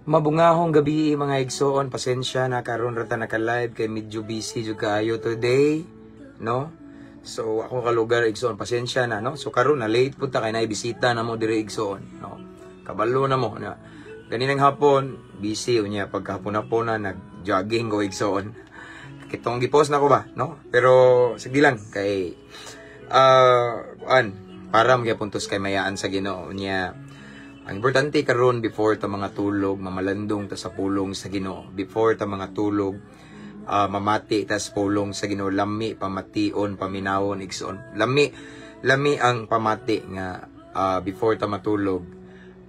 Mabungahong gabi, mga igsoon, pasensya na karon ra ta naka-live kay medyo busy jud kaayo today, no? So ako ka lugar, igsoon, pasensya na, no? So karon na late pud ta kay naay bisita na mo diri, igsoon, no? Kabalo na mo na. Ganinang hapon busy, unya pagkahapon-hapon na nag-jogging ko, igsoon. Kitong gipost na ko ba, no? Pero sige lang kay an para magyapon tos kay mayaan sa Ginoo niya. Ang importante karon, before ta mga tulog, mamalandong ta sa pulong sa Ginoo. Before ta mga tulog, mamati ta sa pulong sa Ginoo, lami pamation, paminawon, igsoon. Lami lami ang pamati nga before ta matulog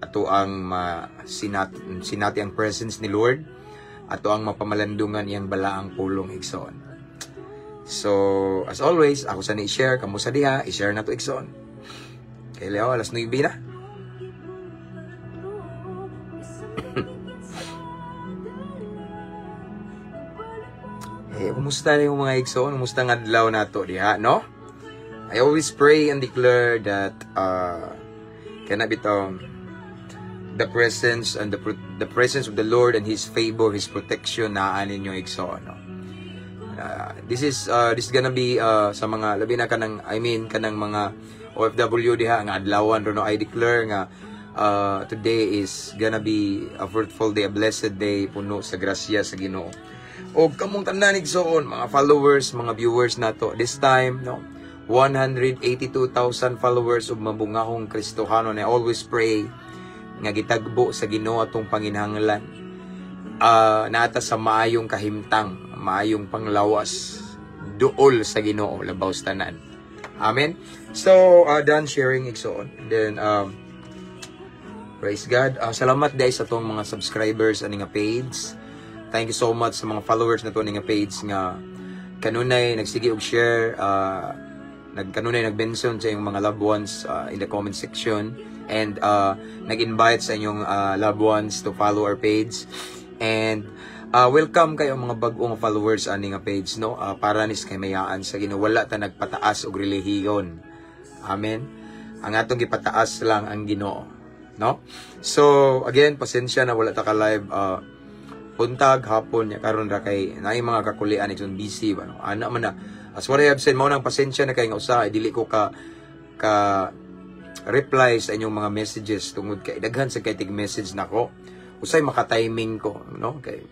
ato ang masinati sinati ang presence ni Lord, ato ang mapamalandungan iyang balaang pulong, igsoon. So, as always, ako sa ni-share, kamo sa diha, i-share na to, igsoon. Kay Leo, alas 9 na. Eh, kumusta na yung mga igsoon? Kumusta ang adlaw nato diha, no? I always pray and declare that kana bitaw the presence and the presence of the Lord and His favor, His protection naa ninyo, igsoon, no? This is gonna be sa mga labi na kanang, I mean, kanang mga OFW diha nga adlawan ro, no? I declare nga today is gonna be a fruitful day, a blessed day, puno sa grasya sa Ginoo. O kamong tanan, igsoon, mga followers, mga viewers nato this time, no? 182,000 followers ug Mabungahong Kristohano. I always pray nga gitagbo sa Ginoo atong panginahanglan. Naata sa maayong kahimtang, maayong panglawas, duol sa Ginoo labaw sa tanan. Amen. So, done sharing, igsoon. Then praise God. Salamat dahil sa atong mga subscribers ani nga page. Thank you so much sa mga followers na to ani nga page nga kanunay nagsige og share, nagkanunay nag-mention sa inyong mga loved ones in the comment section and nag-invite sa inyong loved ones to follow our page. And welcome kayo mga bag-ong followers ani nga page, no? Para nis kay mayaan sa Ginoo, wala ta nagpataas og relihiyon. Amen. Ang atong gipataas lang ang Ginoo, no? So again, pasensya na wala ta ka live buntag, hapon nya karon ra kay naay mga kakulian, igsoon, busy ba, no? Ana man na. As what I have said, mao nang pasensya na kay nga usahay dili ko ka reply sa inyong mga messages tungod kay daghan sa kay tig message nako. Usay maka-timing ko, no? Kay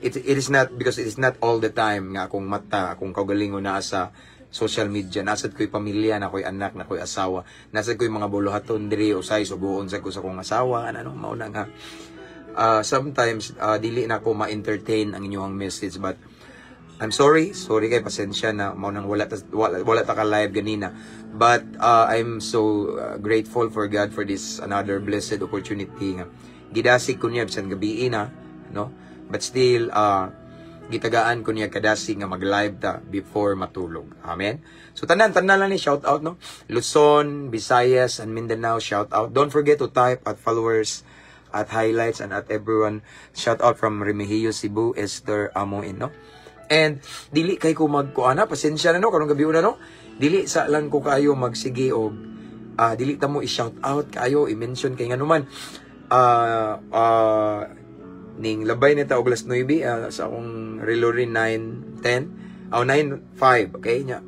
it is not because it is not all the time nga akong mata, akong kaugalingon naa sa social media. Nasad ko'y pamilya, na ko'y anak, na ko'y asawa. Nasad ko'y mga buluhaton diri, usay suguon sa ko sa akong asawa, ano, mao na nga. Sometimes dili na ko ma-entertain ang inyong message, but I'm sorry, sorry kay, pasensya na, mao nang wala ta ka live ganina. But I'm so grateful for God for this another blessed opportunity nga gidasig ko niya bisan gabi na, no? But still gitagaan ko niya kadasig nga mag-live ta before matulog. Amen. So tanan tanan lang ni shout out, no. Luzon, Visayas and Mindanao, shout out. Don't forget to type at followers, at highlights and at everyone. Shout out from Remigio, Cebu, Esther Amoin, no? And dili kay ko magkuana, pasensya na, no, karong gabi una, no. Dili sa lang ko kayo magsige og dili ta mo i-shout out kayo, i-mention kay nganuman ning labay na ta og alas 9, sa akong relo rin 9:10 o 9:05, okay nya.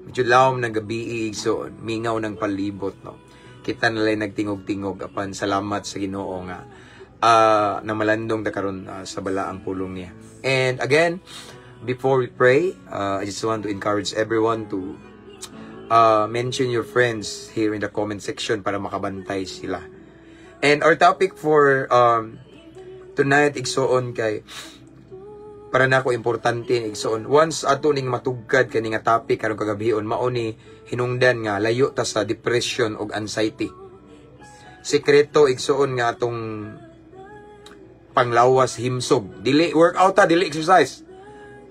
Medyo lawom ng gabi, so mingaw ng palibot, no? Kita na lang nagtingog-tingog, apan salamat sa Ginoo nga namalandong ta karon sa balaang pulong niya. And again, before we pray, I just want to encourage everyone to mention your friends here in the comment section para makabantay sila. And our topic for tonight, igsoon, kay para nako importante, igsoon. Once ato ning matugkad kani nga topic karong kagabion, mao ni hinungdan nga layo ta sa depression ug anxiety. Sekreto, igsoon, nga atong panglawas himsog. Dili workout ta, dili exercise.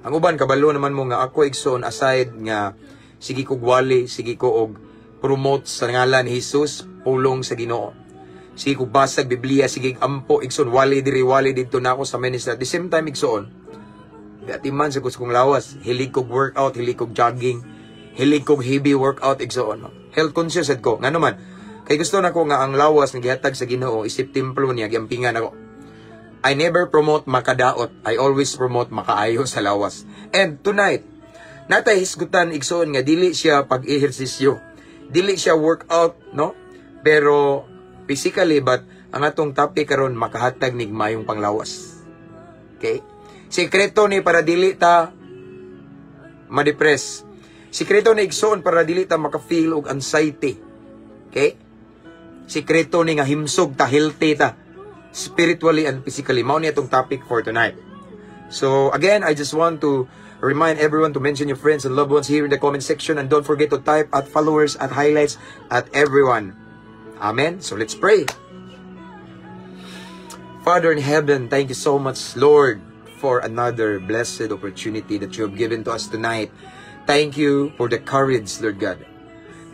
Ang uban kabalo naman mo nga ako, igsoon, aside nga sige ko wali, sige ko og promote sa ngalan ni Jesus, pulong sa Ginoo. Sige ko basag Biblia, sige ampo, igsoon, wali diri, wali didto na ako sa ministry. At the same time, igsoon, atiman sa kong lawas, hilig kog workout, hilig kog jogging, hilig kog heavy workout, igsoon. No? Health conscious sad ko. Ngano man, kay gusto nako nga ang lawas nga gihatag sa Ginoo isip templo niya, giampingan ako. I never promote makadaot. I always promote makaayo sa lawas. And tonight, natay hisgutan, igsoon, nga dili siya pag-ehersisyo. Dili siya workout, no? Pero physically, but ang atong topic karon, makahatag nig mayong panglawas. Okay? Sikreto ni para dili ta ma-depress. Sikreto ni, igsoon, para dili ta maka-feel og anxiety. Okay? Sikreto ni nga himsog ta, healthy ta spiritually and physically. Mao ni atong topic for tonight. So again, I just want to remind everyone to mention your friends and loved ones here in the comment section and don't forget to type @followers, @highlights, @everyone. Amen. So let's pray. Father in heaven, thank you so much, Lord, for another blessed opportunity that you have given to us tonight. Thank you for the courage, Lord God,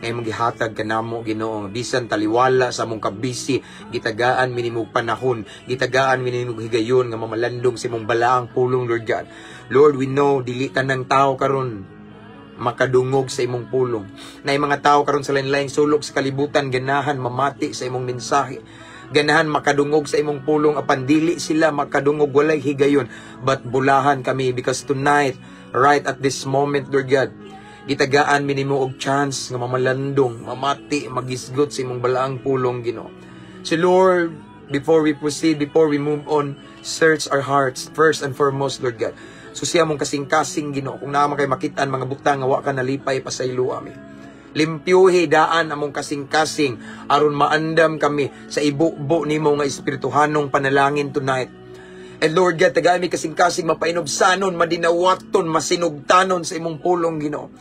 nga imong gihatag kanamo, Ginoo. Bisan taliwala sa among kabisi, gitagaan mi nimog panahon, gitagaan mi nimog higayon nga mamalandong sa imong balaang pulong, Lord God. Lord, we know dili tanang tao karon makadungog sa imong pulong. Na mga tao karon sa lain-laing sulok sa kalibutan ganahan mamati sa imong mensahe, ganahan makadungog sa imong pulong, apan dili sila makadungog, walay higayon. But bulahan kami because tonight, right at this moment, Lord God, gitagaan mi nimo og chance nga mamalandong, mamati, magisgot sa imong balaang pulong, Ginoo. So Lord, before we proceed, before we move on, search our hearts first and foremost, Lord God. So siya mong kasing-kasing, Ginoo, kung naa man kay makitaan mga butang nga wa ka nalipay, pasaylo ami. Limpyuhi daan among kasing-kasing aron maandam kami sa ibubo nimo nga espirituhanong panalangin tonight. And Lord God, tagaan mi kasing-kasing mapainubsanon, madinawaton, masinugtanon sa imong pulong, Ginoo.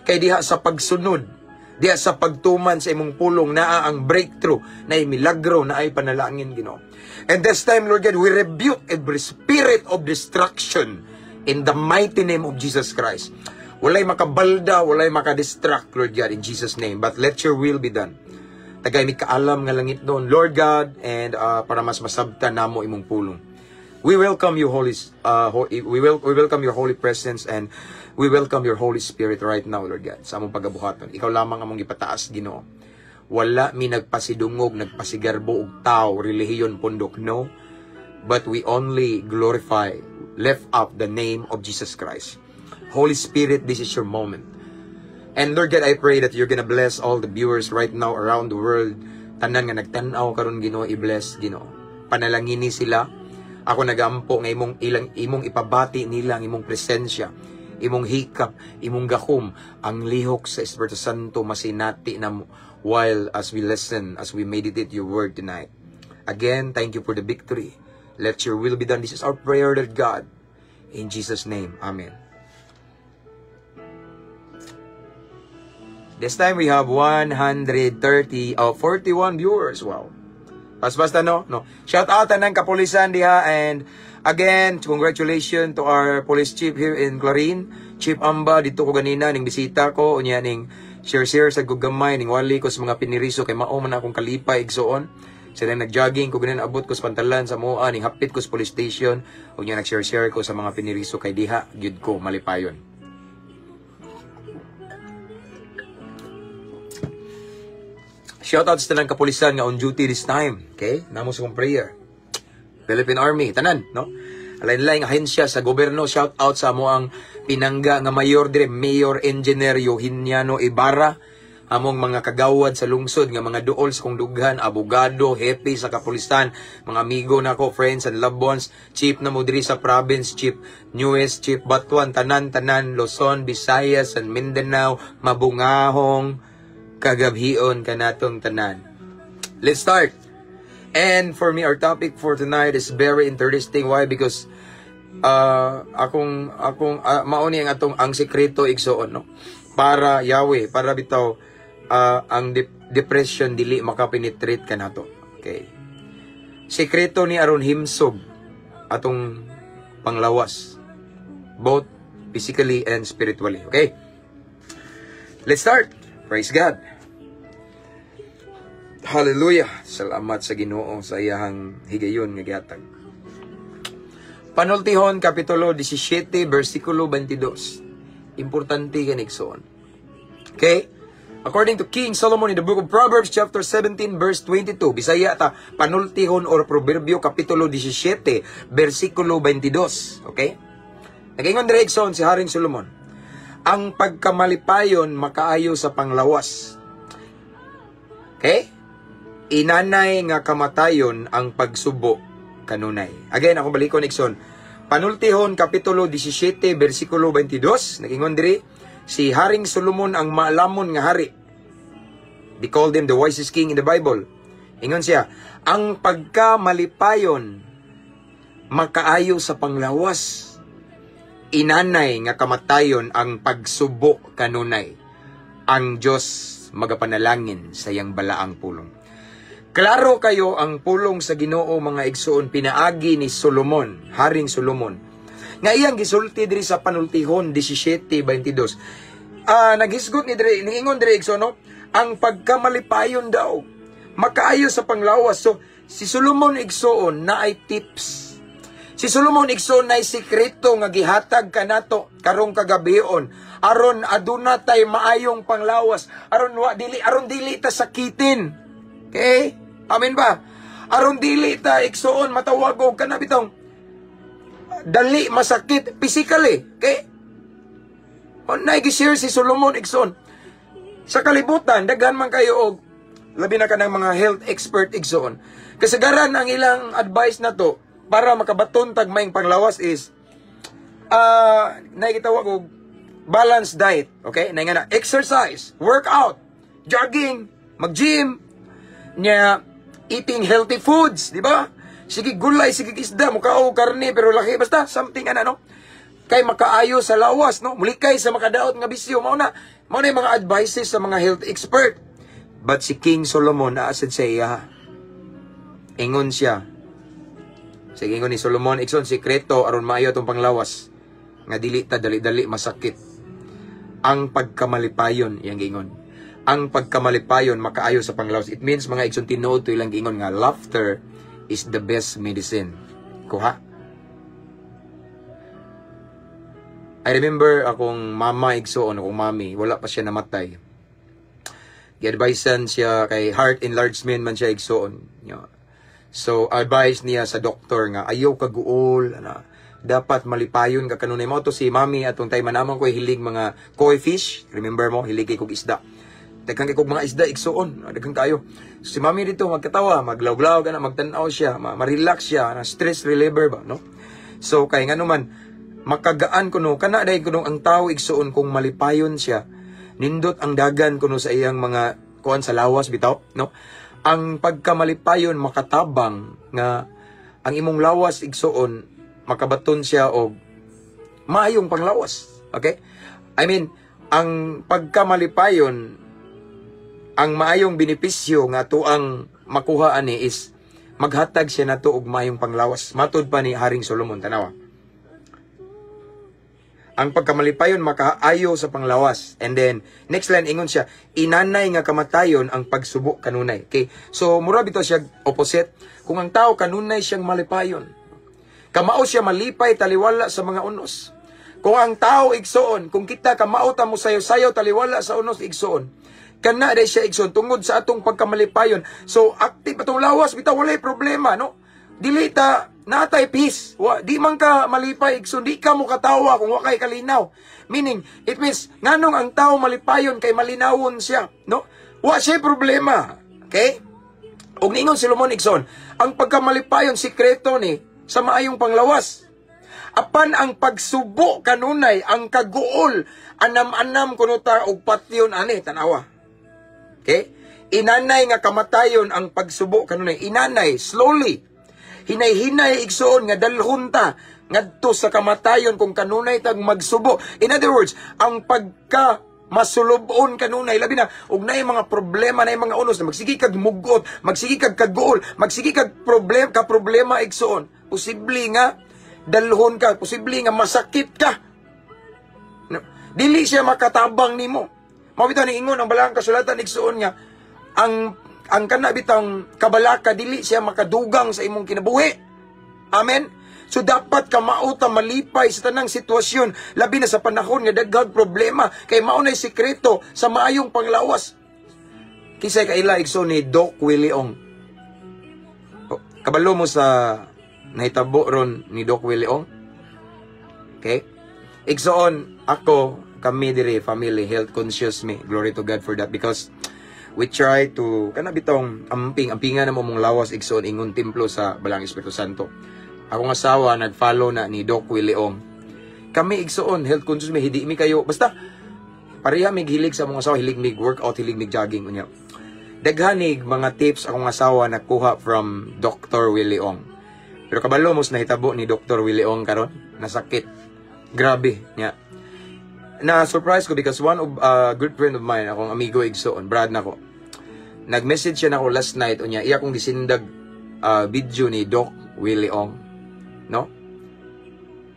Kay diha sa pagsunod, diha sa pagtuman sa imong pulong, naa ang breakthrough, naay milagro, naay panalangin, Ginoo. And this time, Lord God, we rebuke every spirit of destruction in the mighty name of Jesus Christ. Walay makabalda, walay makadistract, Lord God, in Jesus' name. But let your will be done. Tagay mi kaalam nga langit doon, Lord God, and para mas masabtan namo imong pulong. We welcome your holy presence and we welcome your Holy Spirit right now, Lord God, sa among pagabuhaton. Ikaw lamang among gipataas, Ginoo. Wala mi nagpasidungog, nagpasigarbo og tao, relihiyon, pundok, no. But we only glorify, lift up the name of Jesus Christ. Holy Spirit, this is your moment. And Lord God, I pray that you're gonna bless all the viewers right now around the world. Tanan nga nagtan-aw karon, Ginoo, i-bless, Ginoo. Panalangini sila. Ako nagampo nga imong ilang imong ipabati nila ang imong presensya, imong hikap, imong gahom, ang lihok sa Espiritu Santo masinati namo while as we listen, as we meditate your word tonight. Again, thank you for the victory. Let your will be done. This is our prayer, Lord God. In Jesus' name, Amen. This time we have 130, oh, 41 viewers. Wow. Pas basta, no? No. Shout out ng kapulisan diha and again, congratulations to our police chief here in Clarin, Chief Amba. Dito ko ganina ning bisita ko unya ning share share sa gugamay ning wali ko sa mga piniriso kay mao man akong kalipay, igsoon. Sila nag-jogging ko ganina, abot ko sa pantalan sa moa, ning hapit ko sa police station unya nag-share share ko sa mga piniriso kay diha gyud ko malipayon. Shout out sa tanang kapulisan nga on duty this time. Okay? Namo sa kong prayer. Philippine Army, tanan, no? Lain-laing ahensya sa gobyerno, shout out sa amo ang pinangga nga mayor dire, Mayor Engineer Eugenio Ibarra, among mga kagawad sa lungsod nga mga duol sa kong dughan, abogado, hepe sa kapulisan, mga amigo nako, friends and loved ones, chief na mo diri sa province, Chief Newest, Chief Batuan, tanan-tanan, Luzon, Visayas, and Mindanao, mabungahong kagabhion kanatong tanan. Let's start. And for me, our topic for tonight is very interesting. Why? Because akong akong mao ni ang atong ang sekreto, igsoon, no, para Yahweh, para bitaw ang depression dili makapenetrate kanato. Okay. Sekreto ni aron himsog atong panglawas, both physically and spiritually. Okay? Let's start. Praise God. Hallelujah. Salamat sa Ginoo sa iyahang higayon nga gihatag. Panultihon kapitulo 17 bersikulo 22. Importante kani, igsoon. Okay? According to King Solomon in the book of Proverbs chapter 17 verse 22, Bisaya ta, Panultihon or Proverbio kapitulo 17 versikulo 22, okay? Nag-ingon diri, igsoon, si Haring Solomon. Ang pagkamalipayon makaayo sa panglawas. Okay? Inanay nga kamatayon ang pagsubo kanunay. Again, ako balikon, igsoon. Panultihon kapitulo 17 versikulo 22, nag-ingon diri si Haring Solomon, ang maalamon nga hari. They called him the wisest king in the Bible. Ingon siya, ang pagkamalipayon makaayo sa panglawas. Inanay nga kamatayon ang pagsubo kanunay. Ang Dios magapanalangin sa iyang balaang pulong. Klaro kayo ang pulong sa Ginoo, mga igsoon, pinaagi ni Solomon, Haring Solomon. Nga iyang gisulti diri sa Panultihon 17:22. Naghisgot ni diri, niingon diri, igsoon, no? Ang pagkamalipayon daw makaayo sa panglawas. So si Solomon, igsoon, naay tips. Si Solomon, igsoon, naay sikreto nga gihatag kanato karong kagabion aron aduna tay maayong panglawas, aron wa dili aron dili ta sakitin. Okay? Amen ba? Aron dili ta, igsoon, matawag og kana bitong dali masakit physically. Okay? O share si Solomon, igsoon. Sa kalibutan, daghan man kayo og labi na kanang mga health expert, igsoon. Kasagaran ang ilang advice na to para makabaton tag maayong panglawas is naay gitawag og balanced diet. Okay? Na nga na exercise, workout, jogging, mag-gym, nya eating healthy foods, di ba? Sige gulay, sige isda, mukao karne pero laki basta something ana, no? Kay makaayo sa lawas, no? Mulikay sa makadaot nga bisyo, mao na yung mga advices sa mga health expert. But si King Solomon naa sad sa iya. Ingon siya. Sige, ingon ni Solomon, igsoon, sikreto aron maayo atong panglawas nga dili ta dali-dali masakit. Ang pagkamalipayon, iyang giingon. Ang pagkamalipayon makaayo sa panglawas. It means, mga igsoon, tinuod to ilang giingon nga laughter is the best medicine. Kuha? I remember akong mama, igsoon, akong mami, wala pa siya namatay. Gi-advisean siya kay heart enlargement man siya, igsoon. So advice niya sa doktor nga ayaw ka guol, ana, dapat malipayon ka kanunay. Mao to si mami atong time naman ko hilig mga koi fish. Remember mo, hilig kay kog isda. Daghan kay kog mga isda, igsoon, daghan kayo. So, si mami dito magkatawa, maglawlaw kana, magtan-aw siya, ma-relax siya, na stress reliever ba, no? So kay ngano man makagaan kuno kana dahil kuno ang tao, igsoon, kung malipayon siya, nindot ang dagan kuno sa iyang mga kuan sa lawas bitaw, no? Ang pagkamalipayon makatabang nga ang imong lawas, igsoon, makabaton siya og maayong panglawas. Okay? I mean, ang pagkamalipayon, ang maayong benepisyo nga tuang makuha ani is maghatag siya nato og maayong panglawas. Matod pa ni Haring Solomon, tanawa. Ang pagkamalipayon makaayo sa panglawas. And then, next line, ingon siya, inanay nga kamatayon ang pagsubo kanunay. Okay? So, mura bitaw siya opposite. Kung ang tao kanunay siyang malipayon, kamao siya malipay taliwala sa mga unos. Kung ang tao, igsoon, kung kita kamao ta mo sayo-sayo taliwala sa unos, igsoon, kana day siya, igsoon, tungod sa atong pagkamalipayon. So, active atong lawas, bitaw walay problema, no? Dili ta natay peace. Wa, di man ka malipay, igsoon, di ka mo katawa kung wa kay kalinaw. Meaning, it means nganong ang tao malipayon kay malinawon siya, no? Wa siya problema. Okay? Og ningon si Solomon, igsoon, ang pagkamalipayon sikreto ni sa maayong panglawas. Apan ang pagsubo kanunay, ang kaguol, anam-anam kuno ta og patyon ani, tanawa. Okay? Inanay nga kamatayon ang pagsubo kanunay. Inanay, slowly. Hinay-hinay, igsoon, nga dalhon ta ngadto sa kamatayon kung kanunay tag magsubo. In other words, ang pagka masulubon kanunay, labi na og naay mga problema, naay mga unos na magsige kag mugot, magsige kag kaguol, magsige kag problem ka problema, igsoon. Posible nga dalhon ka, posible nga masakit ka. No? Dili siya makatabang nimo. Mao bitaw ni ingon ang balaang kasulatan, igsoon, nga ang kana bitang kabalaka dili siya makadugang sa imong kinabuhi. Amen. So dapat kamao ta malipay sa tanang sitwasyon, labi na sa panahon nga daghang problema, kay mao nay sekreto sa maayong panglawas. Kinsay kaila, igsoon, ni Doc Willie Ong? Oh, kabalo mo sa nahitabo ron ni Doc Willie Ong? Okay? Igsoon, ako, kami diri, family, health conscious me. Glory to God for that because we try to, kana bitong amping, ampingan na mo mong lawas, igsoon, ingon templo sa Balaang Espiritu Santo. Akong asawa, nag-follow na ni Doc Willie Ong. Kami, igsoon, health conscious me, hindi mi kayo, basta, pareha mig hilig sa mga asawa, hilig mig workout, hilig mig jogging, unya. Daghanig mga tips akong asawa nakuha from Dr. Willie Ong. Pero kabalo mo sa nahitabo ni Dr. Willie Ong karon? Nasakit. Grabe niya. Na surprise ko because one of good friend of mine, akong amigo igsoon, brad nako. Nag-message siya nako last night unya iya kong gisendag video ni Doc Willie Ong. No?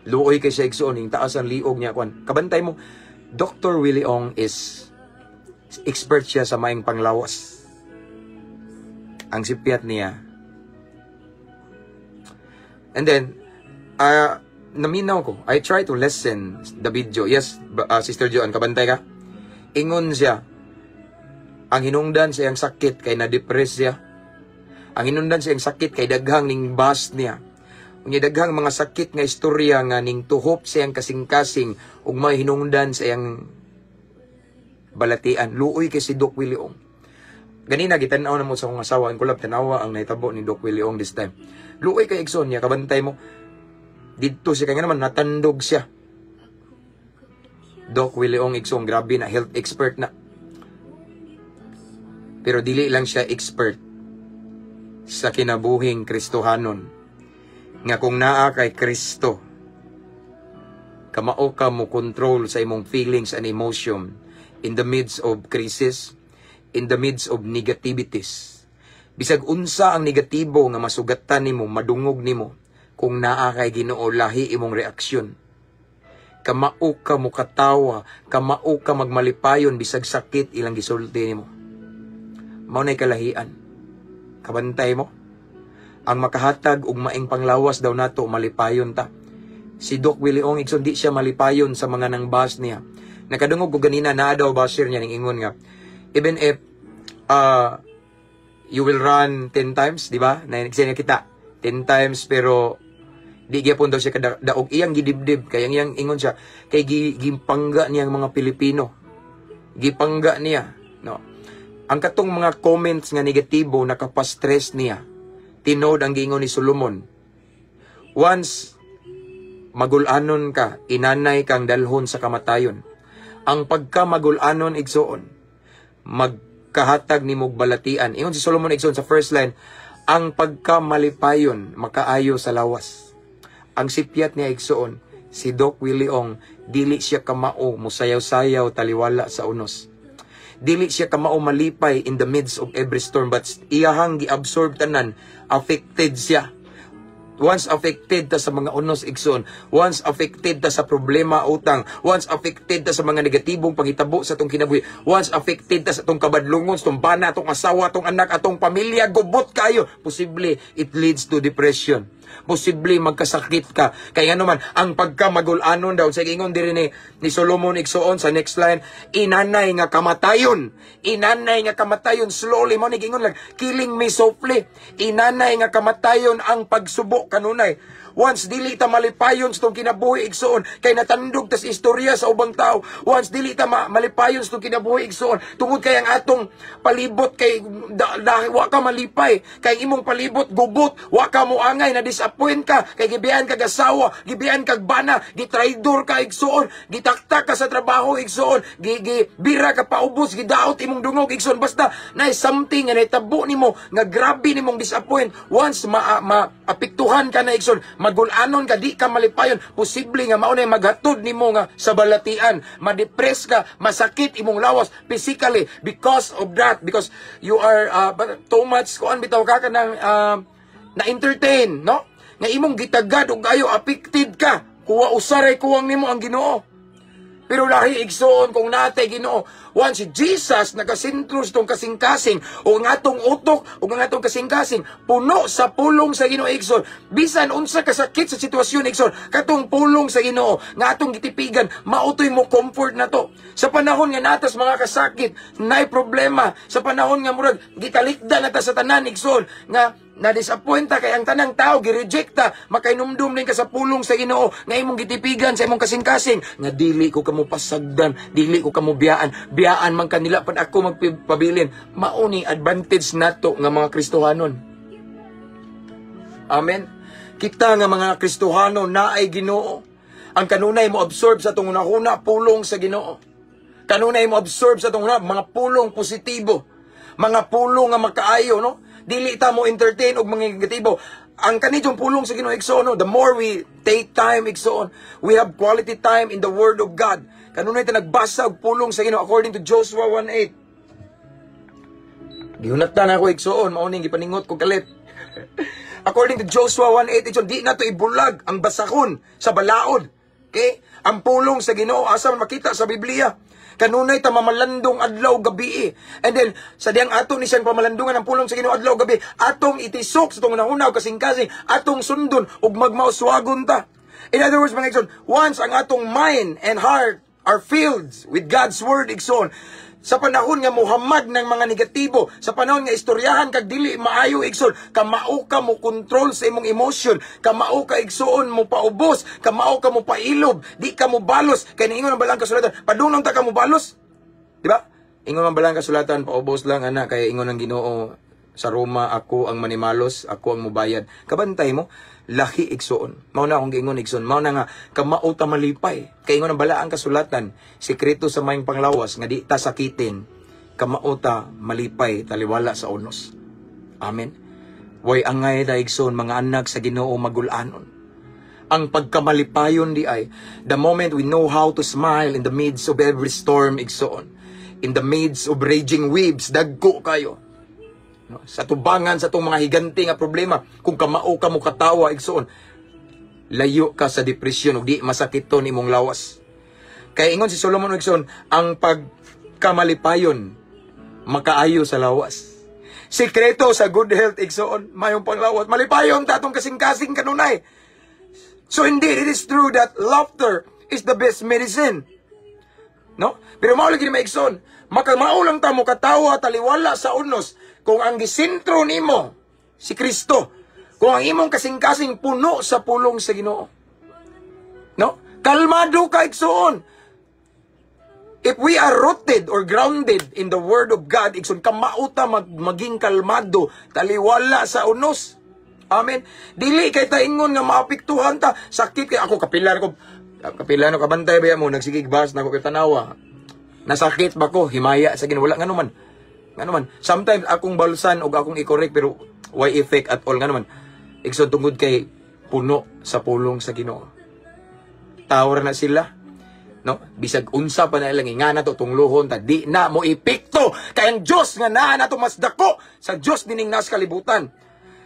Luoy kay siya, igsoon, yung taas ang liog niya kwan. Kabantay mo, Dr. Willie Ong is expert siya sa maayong panglawas. Ang sipyat niya. And then, naminaw ko. I try to listen the video. Yes, Sister Joan, kabantay ka? Ingon siya, ang hinungdan sa iyang sakit kay na-depress siya. Ang hinungdan sa iyang sakit kay daghang ning bash niya. Unya daghang mga sakit nga istorya nga ning tuhop sa iyang kasing-kasing ug may hinungdan sa iyang balatian. Luoy kay si Doc Willie Ong. Ganina gitan-aw na mo sa akong asawa ang kulab, tanawa ang nahitabo ni Doc Willie Ong this time. Luoy kay, igsoon, niya, kabantay mo. Didto siya kay nga naman natandog siya. Doc Willie Ong, igsoon, grabe na health expert na. Pero dili lang siya expert sa kinabuhing Kristohanon. Nga kung naa kay Kristo, kamao ka mo control sa imong feelings and emotion in the midst of crisis, in the midst of negativities. Bisag unsa ang negatibo nga masugatan nimo, madungog nimo, kung naa kay Ginoo, lahi imong reaksyon. Kamao ka mo katawa, kamao ka magmalipayon bisag sakit ilang gisulti nimo. Mao nay kalahian. Kabantay mo? Ang makahatag og maing panglawas daw nato, malipayon ta. Si Doc Willie Ong, igsoon, di siya malipayon sa mga nang bash niya. Nakadungog ko ganina naa daw basher niya ning ingon nga even if you will run 10 times, di ba? Na kita 10 times pero di gyapon daw siya kadaog, iyang gidibdib kay ang iyang ingon siya kay gipangga niya ang mga Pilipino. Gipangga niya, no? Ang katong mga comments nga negatibo nakapastress niya. Tinod ang giingon ni Solomon. Once magulanon ka, inanay kang dalhon sa kamatayon. Ang pagka magulanon, igsoon, magkahatag ni mog balatian. Ingon si Solomon, igsoon, sa first line, ang pagka malipayon makaayo sa lawas. Ang sipyat niya, igsoon, si Doc Willie Ong, dili siya kamao musayaw-sayaw taliwala sa unos. Dili siya kamao malipay in the midst of every storm, but iyahang gi-absorb tanan, affected siya. Once affected ta sa mga unos, igsoon, once affected ta sa problema utang, once affected ta sa mga negatibong panghitabo sa atong kinabuhi, once affected ta sa atong kabadlungon, sa atong bana, atong asawa, atong anak, atong pamilya, gubot kayo, posible it leads to depression. Posible magkasakit ka. Kaya naman, ang pagka magulanon daw, sa ingon diri ni Solomon, igsoon, sa next line, inanay nga kamatayon. Inanay nga kamatayon, slowly, mo ni ingon lang, killing me softly. Inanay nga kamatayon ang pagsubo kanunay. Once dili ta malipayon sa tong kinabuhi, igsoon, kay natandog tas istorya sa ubang tao. Once dili ta malipayon sa tong kinabuhi, igsoon, tungod kay ang atong palibot kay da, wa ka malipay, kay imong palibot gubot, wa ka moangay, na disappoint ka, kay gibiyan kag asawa, gibiyan kag bana, gitraidor ka, igsoon, gitaktak ka sa trabaho, igsoon, gi, gi bira ka paubos, gidaot imong dungog, igsoon, basta na something nga nahitabo nimo nga grabe nimong disappoint. Once ma, ma apektuhan ka na, igsoon, magulanon ka, di ka malipayon, posible nga mao na maghatod nimo nga sa balatian, ma-depress ka, masakit imong lawas physically because of that, because you are too much kuan bitaw ka kanang na entertain, no? Nga imong gitagad og ayo affected ka, kuwa usaray kuwang nimo ang Ginoo. Pero lahi, igsoon, kung naa tay Ginoo. Once si Jesus nagasentro sa atong kasing-kasing o ang atong utok o ang atong kasing-kasing puno sa pulong sa Ginoo, igsoon. Bisan unsa kasakit sa sitwasyon, igsoon, katong pulong sa Ginoo nga atong gitipigan, mao toy mo comfort nato. Sa panahon nga naa tas mga kasakit, naay problema, sa panahon nga murag gitalikda na ta sa tanan, igsoon, nga na-disappoint ta kay ang tanang tao gi-reject ta, makainumdum din ka sa pulong sa Ginoo nga imong gitipigan sa imong kasing-kasing nga dili ko kamo pasagdan, dili ko kamo biyaan, biyaan man kanila pan ako magpabilin. Mao ni advantage nato nga mga Kristohanon. Amen. Kita nga mga Kristohano, naay Ginoo. Ang kanunay mo absorb sa atong hunahuna, pulong sa Ginoo. Kanunay mo absorb sa atong hunahuna mga pulong positibo, mga pulong nga makaayo, no? Dili ta mo entertain og mga negatibo. Ang kanitong pulong sa Ginoo, igsoon, no, the more we take time, igsoon, we have quality time in the Word of God. Kanunay ta nagbasa og pulong sa Ginoo according to Joshua 1:8. Gihunatan ako, igsoon, mao ning gipaningot ko kalit. According to Joshua 1:8, igsoon, di nato ibulag ang basakon sa balaod. Okay? Ang pulong sa Ginoo asa man makita sa Biblia. Kanunay ta mamalandong adlaw gabi. And then sa diyang ato ni siyang pamalandungan ang pulong sa Ginoo adlaw gabi, atong itisok sa atong hunahuna kasing-kasing, atong sundon ug magmauswagon ta. In other words, mga igsoon, once ang atong mind and heart are filled with God's word, igsoon, sa panahon nga muhamad ng mga negatibo, sa panahon nga istoryahan kag dili maayo, igsoon, kamao ka mo kontrol sa imong emotion, kamao ka, igsoon, mo paubos, kamao ka mo pailob, di ka mo balos, kay niingon ang balang kasulatan, padunong ta ka mo balos. Di ba? Ingon ang balang kasulatan, paubos lang ana kay ingon ang Ginoo sa Roma, "Ako ang manimalos, ako ang mubayad." Kabantay mo, lahi, igsoon. Mao na akong giingon, igsoon. Mao na nga kamao ta malipay. Kay ingon ang balaang kasulatan, sikreto sa maayong panglawas nga di ta sakitin, kamao ta malipay taliwala sa unos. Amen. Way angay da, igsoon, mga anak sa Ginoo magulanon. Ang pagkamalipayon di ay the moment we know how to smile in the midst of every storm, igsoon. In the midst of raging waves, dagko kayo. No? Sa tubangan sa atong mga higante nga problema, kung kamao ka mo katawa, igsoon, layo ka sa depresyon ug di masakiton imong lawas. Kay ingon si Solomon, igsoon, ang pagkamalipayon makaayo sa lawas. Sikreto sa good health, igsoon, mayong panglawas. Malipayon ta atong kasing-kasing kanunay. So indeed, it is true that laughter is the best medicine. No? Pero mao lagi ni maigsoon, makamao lang ta mo katawa taliwala sa unos kung ang gisentro nimo si Kristo. Kung ang imong kasing-kasing puno sa pulong sa Ginoo. No? Kalmado ka, igsoon. If we are rooted or grounded in the Word of God, igsoon, kamao ta maging kalmado, taliwala sa unos. Amen. Dili kay ta ingon nga maapektuhan ta. Sakit kay ako kapilar ko. Kapila no kabantay ba mo nagsigig bas na ko kay tanawa. Nasakit ba ko? Himaya sa Ginoo, wala ngano man. Ngano man. Sometimes akong balsan og akong i-correct pero why effect at all, ngano man. Igsoon, tungod kay puno sa pulong sa Ginoo. Tawar na sila. No? Bisag unsa pa na ilang ingana to, tungluhon ta, di na mo epekto kay ang Dios nga naa nato mas dako sa Dios dining nas kalibutan.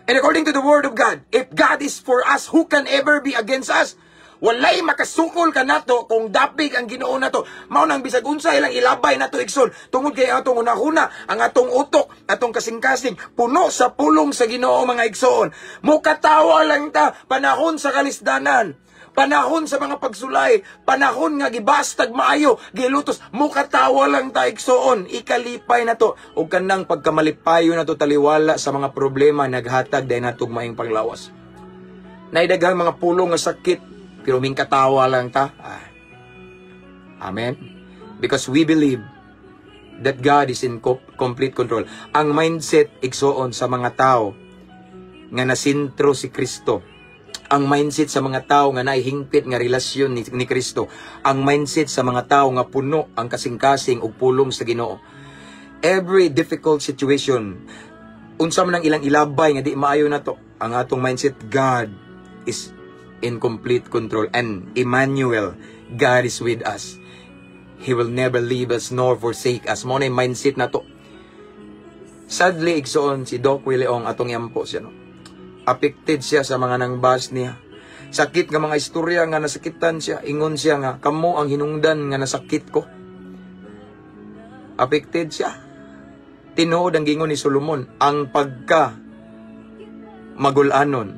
And according to the Word of God, if God is for us, who can ever be against us? Walay makasukol kanato kung dapig ang Ginoo nato. Mao nang bisag unsa ilang ilabay nato, igsoon, tungod kay ang atong hunahuna, ang atong utok, atong kasing-kasing puno sa pulong sa Ginoo, mga igsoon. Mukatawa lang ta panahon sa kalisdanan. Panahon sa mga pagsulay, panahon nga gibastag maayo, gilutos, mukatawa lang ta, igsoon, ikalipay na to. Ug kanang pagkamalipayo na to taliwala sa mga problema naghatag dahil natog maayong panglawas. Naay daghang mga pulong nga sakit, pero mingkatawa lang ta. Ah. Amen. Because we believe that God is in complete control. Ang mindset, igsoon, sa mga tao nga nasintro si Kristo, ang mindset sa mga tao nga naihingpit nga relasyon ni Kristo, ang mindset sa mga tao nga puno ang kasing-kasing ug pulong sa Ginoo. Every difficult situation, unsa man ang ilang ilabay nga di maayo na to, ang atong mindset, God is in complete control and Emmanuel, God is with us. He will never leave us nor forsake us. Mao na yung mindset na to. Sadly, igsoon, si Doc Willie Ong, atong yampo siya, no? Affected siya sa mga nang-bash niya. Sakit nga mga istorya nga nasakitan siya. Ingon siya nga, "Kamo ang hinungdan nga nasakit ko." Affected siya. Tinuod ang gingon ni Solomon, ang pagka magulanon,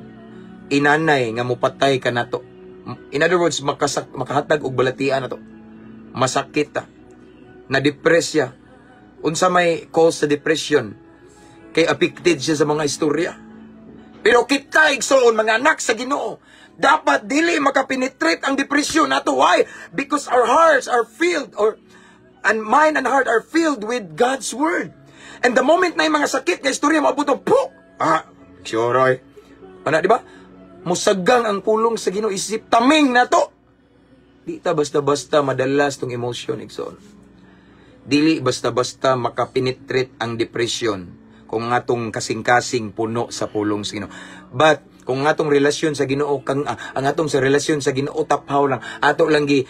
inanay nga mupatay ka nato. In other words, makahatag og balatian nato. Masakit ta. Na-depress siya. Unsa may cause sa depression? Kay affected siya sa mga istorya. Pero kita, igsoon, mga anak sa Ginoo, dapat dili makapenetrate ang depression nato. Why? Because our hearts are filled or and mind and heart are filled with God's word. And the moment na yung mga sakit nga istorya maabot, puk! Ah, sure oy. Ana, di ba? Musagang ang pulong sa Ginoo isip taming nato. Di ta basta-basta madalas tong emotion, igsoon. Dili basta-basta makapenetrate ang depression kung ang atong kasing-kasing puno sa pulong sa Ginoo. But kung ang atong relasyon sa Ginoo kang ang atong sa relasyon sa Ginoo taphaw lang, ato lang gi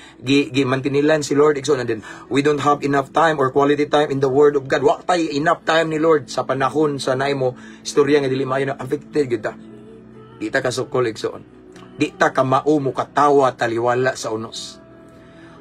mantinilan si Lord, igsoon, and then we don't have enough time or quality time in the word of God. Wa tay enough time ni Lord sa panahon sa naay mo istorya nga dili maayo na affected gyud ta. Di ta kasukol, igsoon. Di ta kamao mo katawa taliwala sa unos.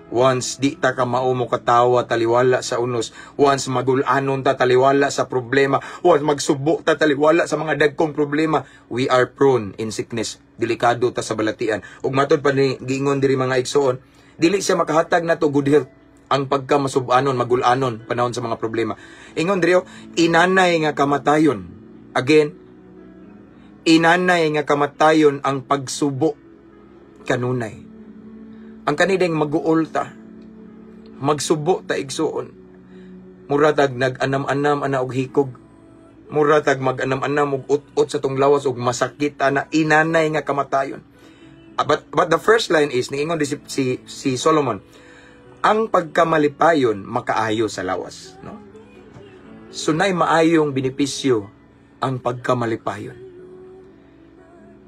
Once di ta ka mao mo katawa taliwala sa unos, once magulanon ta taliwala sa problema, once magsubo ta taliwala sa mga dagkong problema, we are prone in sickness. Delikado ta sa balatian. Ug matod pa ni giingon diri, mga igsoon, dili siya makahatag nato good health ang pagka masubanon, magulanon panahon sa mga problema. Ingon diri, oh, inanay nga kamatayon. Again, inanay nga kamatayon ang pagsubo kanunay. Ang kanideng maguol ta, magsubo ta, igsuon. Mura tag nag-anam-anam ana og hikog. Mura tag mag-anam-anam og ut-ut sa tong lawas og masakit ana, inanay nga kamatayon. But the first line is niingon di si Solomon, ang pagkamalipayon makaayo sa lawas, no? So nay maayong benepisyo ang pagkamalipayon.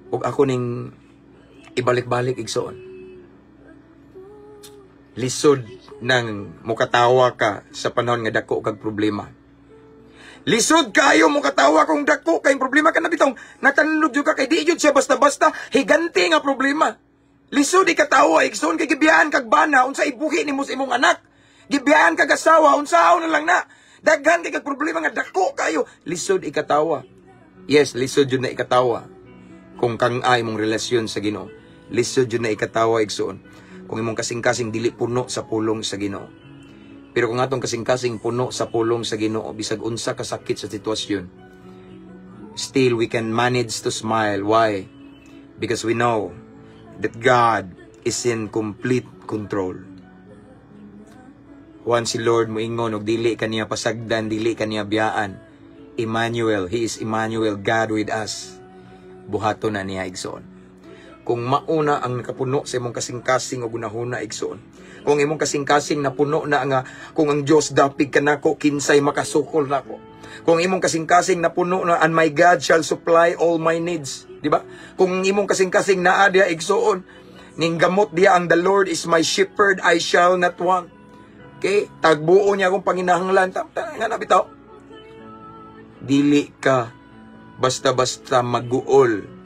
Ug ako ning ibalik-balik, igsoon. Lisod nang mukatawa ka sa panahon nga dako kag problema. Lisod kayo mukatawa kung dako kay problema ka na bitong natanlog jud ka kay di jud siya basta-basta, higante nga problema. Lisod ikatawa, igsoon, kay gibiyaan kag bana, unsa ibuhi nimo sa imong anak? Gibiyaan kag asawa, unsaon na lang na? Daghan kay kag problema nga dako kayo. Lisod ikatawa. Yes, lisod jud na ikatawa kung kang ay imong relasyon sa Ginoo. Lisod jud na ikatawa, igsoon, kung imong kasing-kasing dili puno sa pulong sa Ginoo. Pero kung atong kasing-kasing puno sa pulong sa Ginoo, bisag unsa kasakit sa sitwasyon, still we can manage to smile. Why? Because we know that God is in complete control. Once si Lord moingon og dili ka niya pasagdan, dili ka niya biyaan. Emmanuel, He is Emmanuel, God with us. Buhaton na niya, igsoon. Kung mauna ang nakapuno sa imong kasing-kasing o gunahuna, igsoon. Kung imong kasing-kasing napuno na nga kung ang Dios dapig kanako, kinsay makasukol nako. Kung imong kasing-kasing napuno na, "And my God shall supply all my needs." Di ba? Kung imong kasing-kasing naa diya, igsoon, ning gamot diya ang "The Lord is my shepherd, I shall not want." Okay? Tagbuo niya akong panginahanglan. Nga na bitaw. Dili ka basta-basta maguol,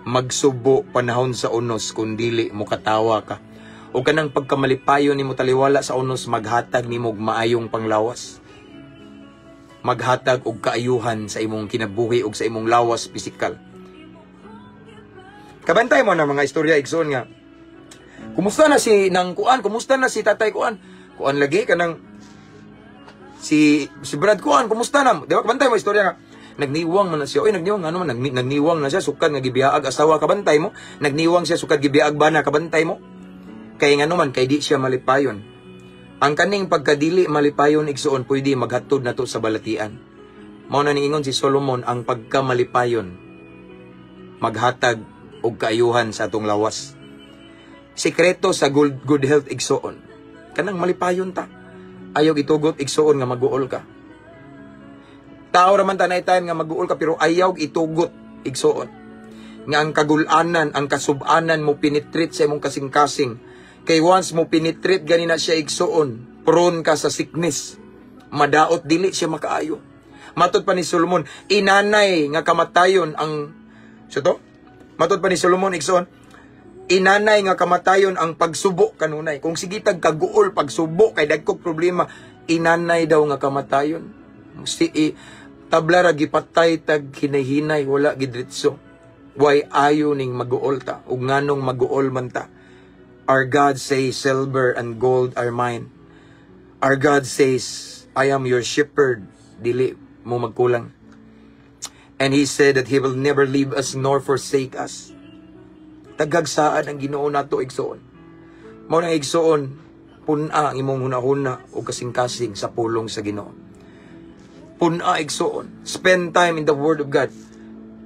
magsubo panahon sa unos kung dili mo katawa ka. O kanang pagkamalipayon nimo taliwala sa unos maghatag nimo og maayong panglawas. Maghatag og kaayuhan sa imong kinabuhi ug sa imong lawas pisikal. Kabantay mo na mga istorya, igsoon, nga kumusta na si nang kuan, kumusta na si tatay kuan? Kuan lagi kanang si Brad kuan, kumusta na? Di ba kabantay mo istorya nga nagniwang man na siya. Oy, nagniwang ano man, nagniwang na siya sukad nga gibiyaag asawa, kabantay mo. Nagniwang siya sukad gibiyaag bana, kabantay mo. Kay ngano man, kay di siya malipayon. Ang kaning pagkadili malipayon, igsoon, pwede maghatod nato sa balatian. Mao na niingon si Solomon, ang pagkamalipayon maghatag og kaayuhan sa atong lawas. Sikreto sa good health, igsoon, kanang malipayon ta. Ayaw itugot, igsoon, nga maguol ka. Tao raman tanay time nga maguol ka, pero ayaw itugot, igsoon, nga ang kagulanan, ang kasubanan mo penetrate sa imong kasing-kasing. Kay once mo penetrate gani na siya, igsoon, prone ka sa sickness. Madaot, dili siya makaayo. Matod pa ni Solomon, inanay nga kamatayon ang so to? Matod pa ni Solomon, igsoon, Inanay nga kamatayon ang pagsubo kanunay. Kung sige tag kaguol pagsubo kay dagkog problema, inanay daw nga kamatayon. Si tabla ra gipatay tag hinay-hinay, wala gidritso. Way ayo ning maguol ta ug nganong maguol man ta? Our God says, "Silver and gold are mine." Our God says, "I am your shepherd." Dili mo magkulang. And He said that He will never leave us nor forsake us. Tagag saad ang Ginoo nato, igsoon. Mao nang, igsoon, pun-a ang imong hunahuna o kasing-kasing sa pulong sa Ginoo. Pun-a, igsoon. Spend time in the Word of God.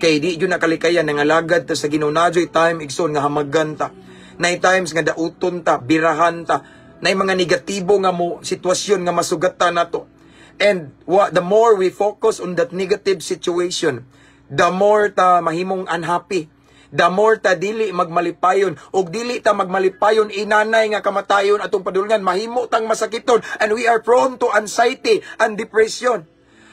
Kay di jud nakalikayan nangalagad ta sa Ginoo. Naa juy time, igsoon, nga hamagan ta. Nay times nga dauton ta, birahan ta, nay mga negatibo nga mo sitwasyon nga masugatan nato. And what the more we focus on that negative situation, the more ta mahimong unhappy. The more ta dili magmalipayon ug dili ta magmalipayon, inanay nga kamatayon atong padulngan, mahimo tang masakiton and we are prone to anxiety and depression.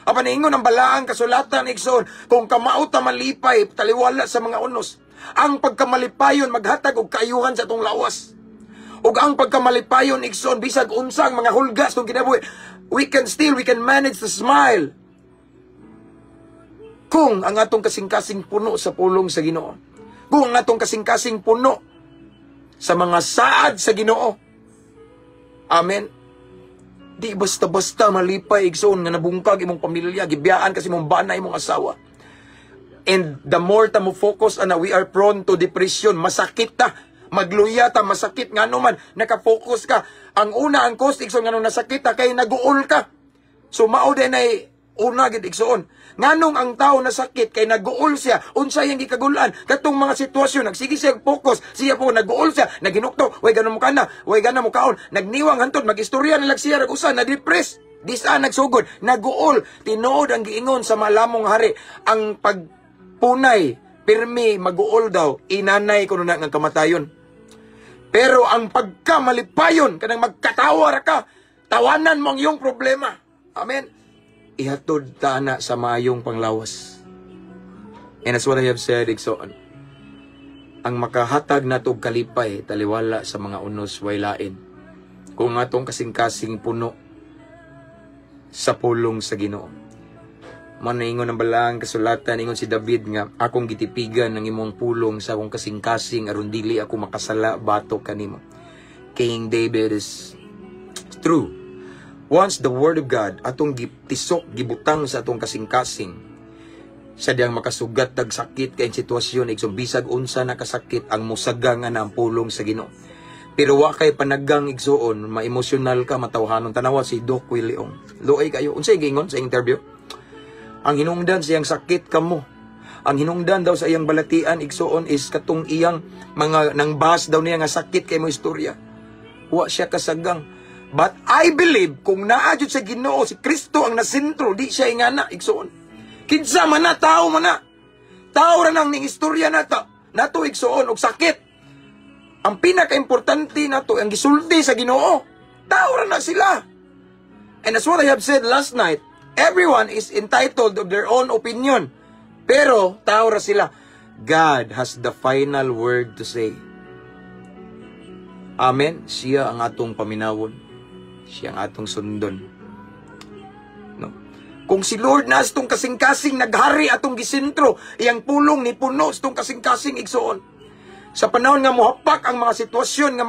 Apan ingon ang balaang kasulatan, igsoon, kung kamao ta malipay taliwala sa mga unos. Ang pagkamalipayon maghatag og kaayuhan sa atong lawas. Ug ang pagkamalipayon, igsoon, bisag unsang mga hulgas tong kinabuhi, we can manage to smile. Kung ang atong kasing-kasing puno sa pulong sa Ginoo. Kung ang atong kasing-kasing puno sa mga saad sa Ginoo. Amen. Di basta-basta malipay, igsoon, nga nabungkag imong pamilya, gibiyaan kasi imong bana, imong asawa. And the more ta mo focus ana, we are prone to depression, masakit ta, magluya ta, masakit ngano man naka-focus ka. Ang una, ang cause, igsoon, ngano nasakit ta kay naguol ka. So mao din ay una gid, igsoon. Nganong ang tao nasakit? Kay naguol siya. Unsa iyang gikagulan? Katong mga sitwasyon, nagsige siya focus, siya po naguol siya, naginukto, way gana mo kana, way gana mo kaon, nagniwang hantod magistorya na lang siya rag usa, na-depress. Di sa nagsugod, naguol. Tinuod ang giingon sa malamong hari, ang pagpunay, pirmi maguol daw, inanay kuno na nga kamatayon. Pero ang pagkamalipayon, kanang magkatawa ra ka, tawanan mo ang iyong problema. Amen. Ihatod ta na sa maayong panglawas. And that's what I have said, igsoon. Ang makahatag nato og kalipay taliwala sa mga unos way lain kung atong kasing-kasing puno sa pulong sa Ginoo. Man ingon ang balaang kasulatan, ingon si David nga akong gitipigan ang imong pulong sa akong kasing-kasing aron dili ako makasala batok kanimo. King David is true. Once the word of God atong gitisok, gibutang sa atong kasing-kasing, sa diyang makasugat tag sakit kay sitwasyon, igsoon, bisag unsa nakasakit ang musaga nga na ang pulong sa Ginoo. Pero wa kay panagang, igsuon, ma-emosyonal ka, matawhanon. Tanawa si Doc Willie Ong. Luoy kayo. Unsay giingon sa interview? Ang hinungdan sa iyang sakit kamo. Ang hinungdan daw sa iyang balatian, igsuon, is katong iyang mga nang bas daw niya nga sakit kay mo istorya. Wa siya kasagang. But I believe kung naa jud sa Ginoo, si Kristo ang nasentro, di siya ingana, igsuon. Kinsa man na, tao man na. Tao ra nang ning istorya nato. Nato, igsuon, og sakit. Ang pinaka-importante nato ang gisulti sa Ginoo. Tao ra na sila. And as what I have said last night, everyone is entitled of their own opinion. Pero tao ra sila. God has the final word to say. Amen. Siya ang atong paminawon. Siya ang atong sundon. No? Kung si Lord na atong kasing-kasing naghari, atong gisentro, iyang pulong ni puno atong kasing-kasing, igsuon. Sa panahon nga muhapak ang mga sitwasyon nga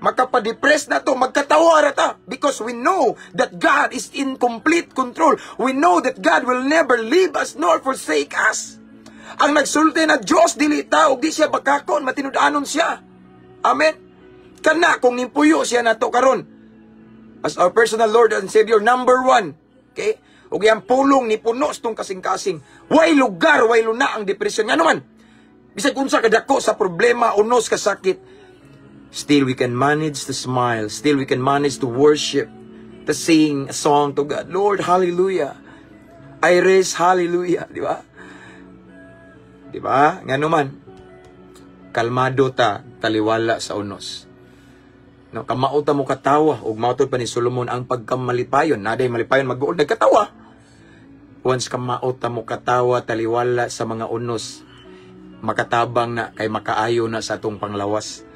makapadepress na to, magkatawa ra ta because we know that God is in complete control. We know that God will never leave us nor forsake us. Ang nagsulti na Diyos, dili tao, di siya bakakon, matinud-anon siya. Amen. Kana kung nimpuyo siya nato karon as our personal Lord and Savior number one. Okay? Ug iyang pulong ni puno sa tong kasing-kasing. Way lugar, way luna ang depression. Ngano man? Bisag unsa kadako sa problema, unos kasakit, still we can manage to smile. Still we can manage to worship, to sing a song to God. Lord, hallelujah. I raise hallelujah. Di ba? Di ba? Ngano man, kalmado ta, taliwala sa unos. No, kamao ta mo katawa ug mautod pa ni Solomon ang pagkamalipayon. Naday malipayon mag-uol nagkatawa. Once kamao ta mo katawa taliwala sa mga unos, Makatabang na kay makaayo na sa atong panglawas.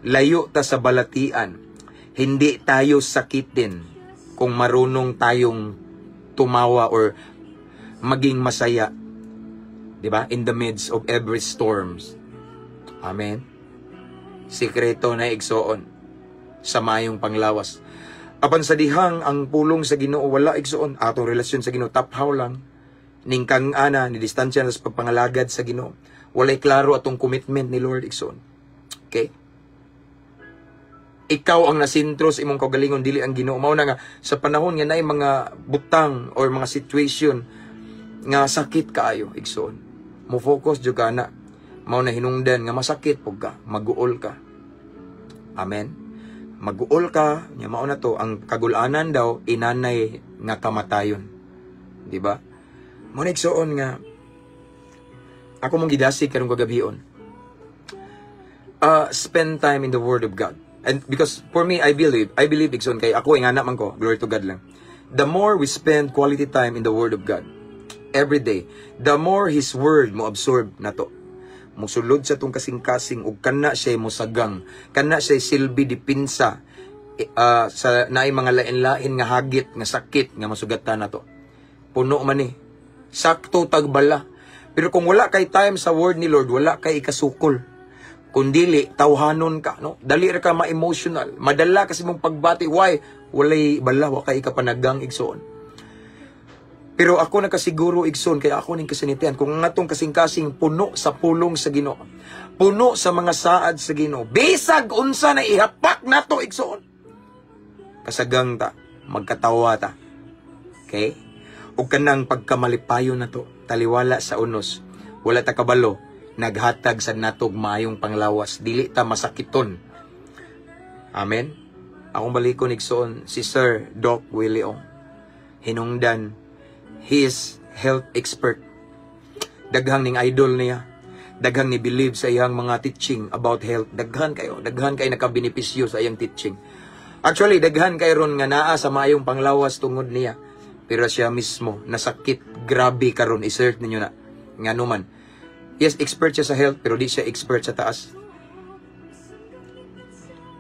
Layo ta sa balatian. Hindi tayo sakitin kung marunong tayong tumawa or maging masaya. 'Di ba? In the midst of every storms. Amen. Sikreto na, igsoon, sa mayong panglawas. Apan sa dihang ang pulong sa Ginoo wala, igsoon, atong relasyon sa Ginoo taphaw lang. Ning kang ana ni distansya na sa pagpangalagad sa Ginoo. Walay klaro atong commitment ni Lord, igsoon. Okay? Ikaw ang nasintro sa imong kaugalingon, dili ang Ginoo. Mao na nga sa panahon nga naay mga butang or mga situation nga sakit kaayo, igsoon, mo focus jud ka na. Mao na hinungdan nga masakit pug ka, maguol ka. Amen. Maguol ka, nya mao na to ang kagulanan daw, inanay nga kamatayon. Di ba? Mao na, igsoon, nga ako mong gidasig karong kagabion. Spend time in the Word of God. And because for me, I believe, igsoon, kay ako ingana man ko, glory to God lang. The more we spend quality time in the Word of God every day, the more His Word mo absorb nato. Musulod sa atong kasing-kasing ug kana siya mosagang, kana siya silbi dipinsa sa naay mga lain-lain nga hagit nga sakit nga masugatan nato. Puno man ni. Sakto tagbala. Pero kung wala kay time sa Word ni Lord, wala kay ikasukol. Kung dili, tawhanon ka, no? Dali ra ka ma-emotional. Madala kasi mong pagbati. Why? Walay bala, wa kay ikapanagang, igsoon. Pero ako nakasiguro, igsoon, kaya ako ning kasinatian, kung ang atong kasing-kasing puno sa pulong sa Ginoo, puno sa mga saad sa Ginoo, bisag unsa na ihapak nato, igsoon, kasagang ta, magkatawa ta. Okay? Ug kanang pagkamalipayon nato, taliwala sa unos, wala ta kabalo, naghatag sa natog maayong panglawas, dili ta masakiton. Amen. Akong balikon, igsoon, si Sir Doc Willie Ong. Hinungdan, he is health expert. Daghang ning idol niya. Daghang ni believe sa iyang mga teaching about health. Daghan kayo. Daghan kayo nakabenepisyo sa iyang teaching. Actually, daghan kay ron nga naa sa maayong panglawas tungod niya. Pero siya mismo, nasakit, grabe karon. I-search ninyo na. Nga man. Yes, expert siya sa health, pero di siya expert sa taas.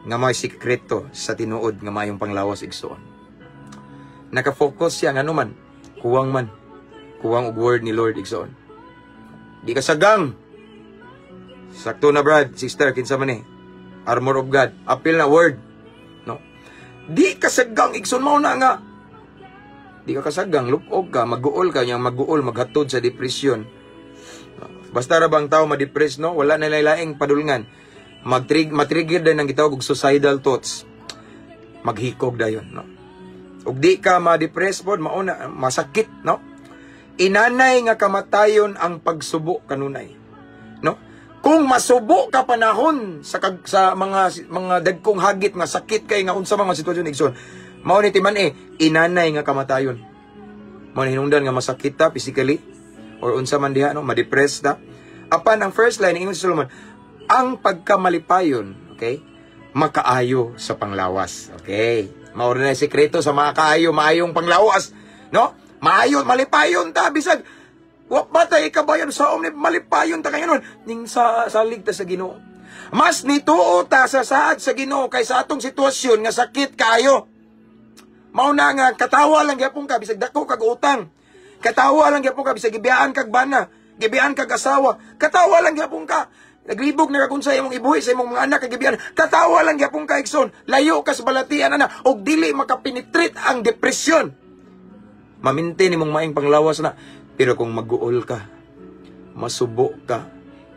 Nga may sikreto sa tinuod nga maayong panglawas, igsoon. Naka-focus siya nga man, kuwang man. Kuwang og word ni Lord, igsoon. Di ka sagang. Sakto na, brad, sister, kinsa man eh. Armor of God. Apil na word. No? Di ka sagang, igsoon, mao na nga. Di ka kasagang, lupog ka, maguol ka, niyang maguol, maghatod sa depression. Basta ra bang tao ma-depress, no? Wala na laing padulngan. Matrigger din ang gitawag og suicidal thoughts. Maghikog dayon, no? Ug di ka ma-depress pod, mauna masakit, no? Inanay nga kamatayon ang pagsubo kanunay. No? Kung masubo ka panahon sa mga dagkong hagit nga sakit kay nga unsa mga sitwasyon, igsoon. Mao ni timan eh inanay nga kamatayon. Mao ni hinungdan nga masakit ta physically or unsa man diha, no, ma-depress ta. Apan ang first line ingon si Solomon, ang pagkamalipayon, okay? Makaayo sa panglawas. Okay? Mao na sikreto sa makaayo maayong panglawas, no? Maayo malipayon ta bisag wa pa tay kabayan sa omni, malipayon ta kay nun ning sa salig ta sa Ginoo. Mas nituo ta sa saad sa Ginoo kaysa atong sitwasyon nga sakit kaayo. Mao na nga katawa lang gyapon ka bisag dako kag utang. Katawa lang gyapon ka bisag gibiyaan kag bana, gibiyaan kag asawa. Katawa lang gyapon ka. Naglibog na ka kung sa imong ibuhi sa imong mga anak kag gibiyaan. Katawa lang gyapon ka, igsoon. Layo ka sa balatian ana og dili makapenetrate ang depresyon. Ma-maintain nimong maayong panglawas na. Pero kung maguol ka, masubo ka,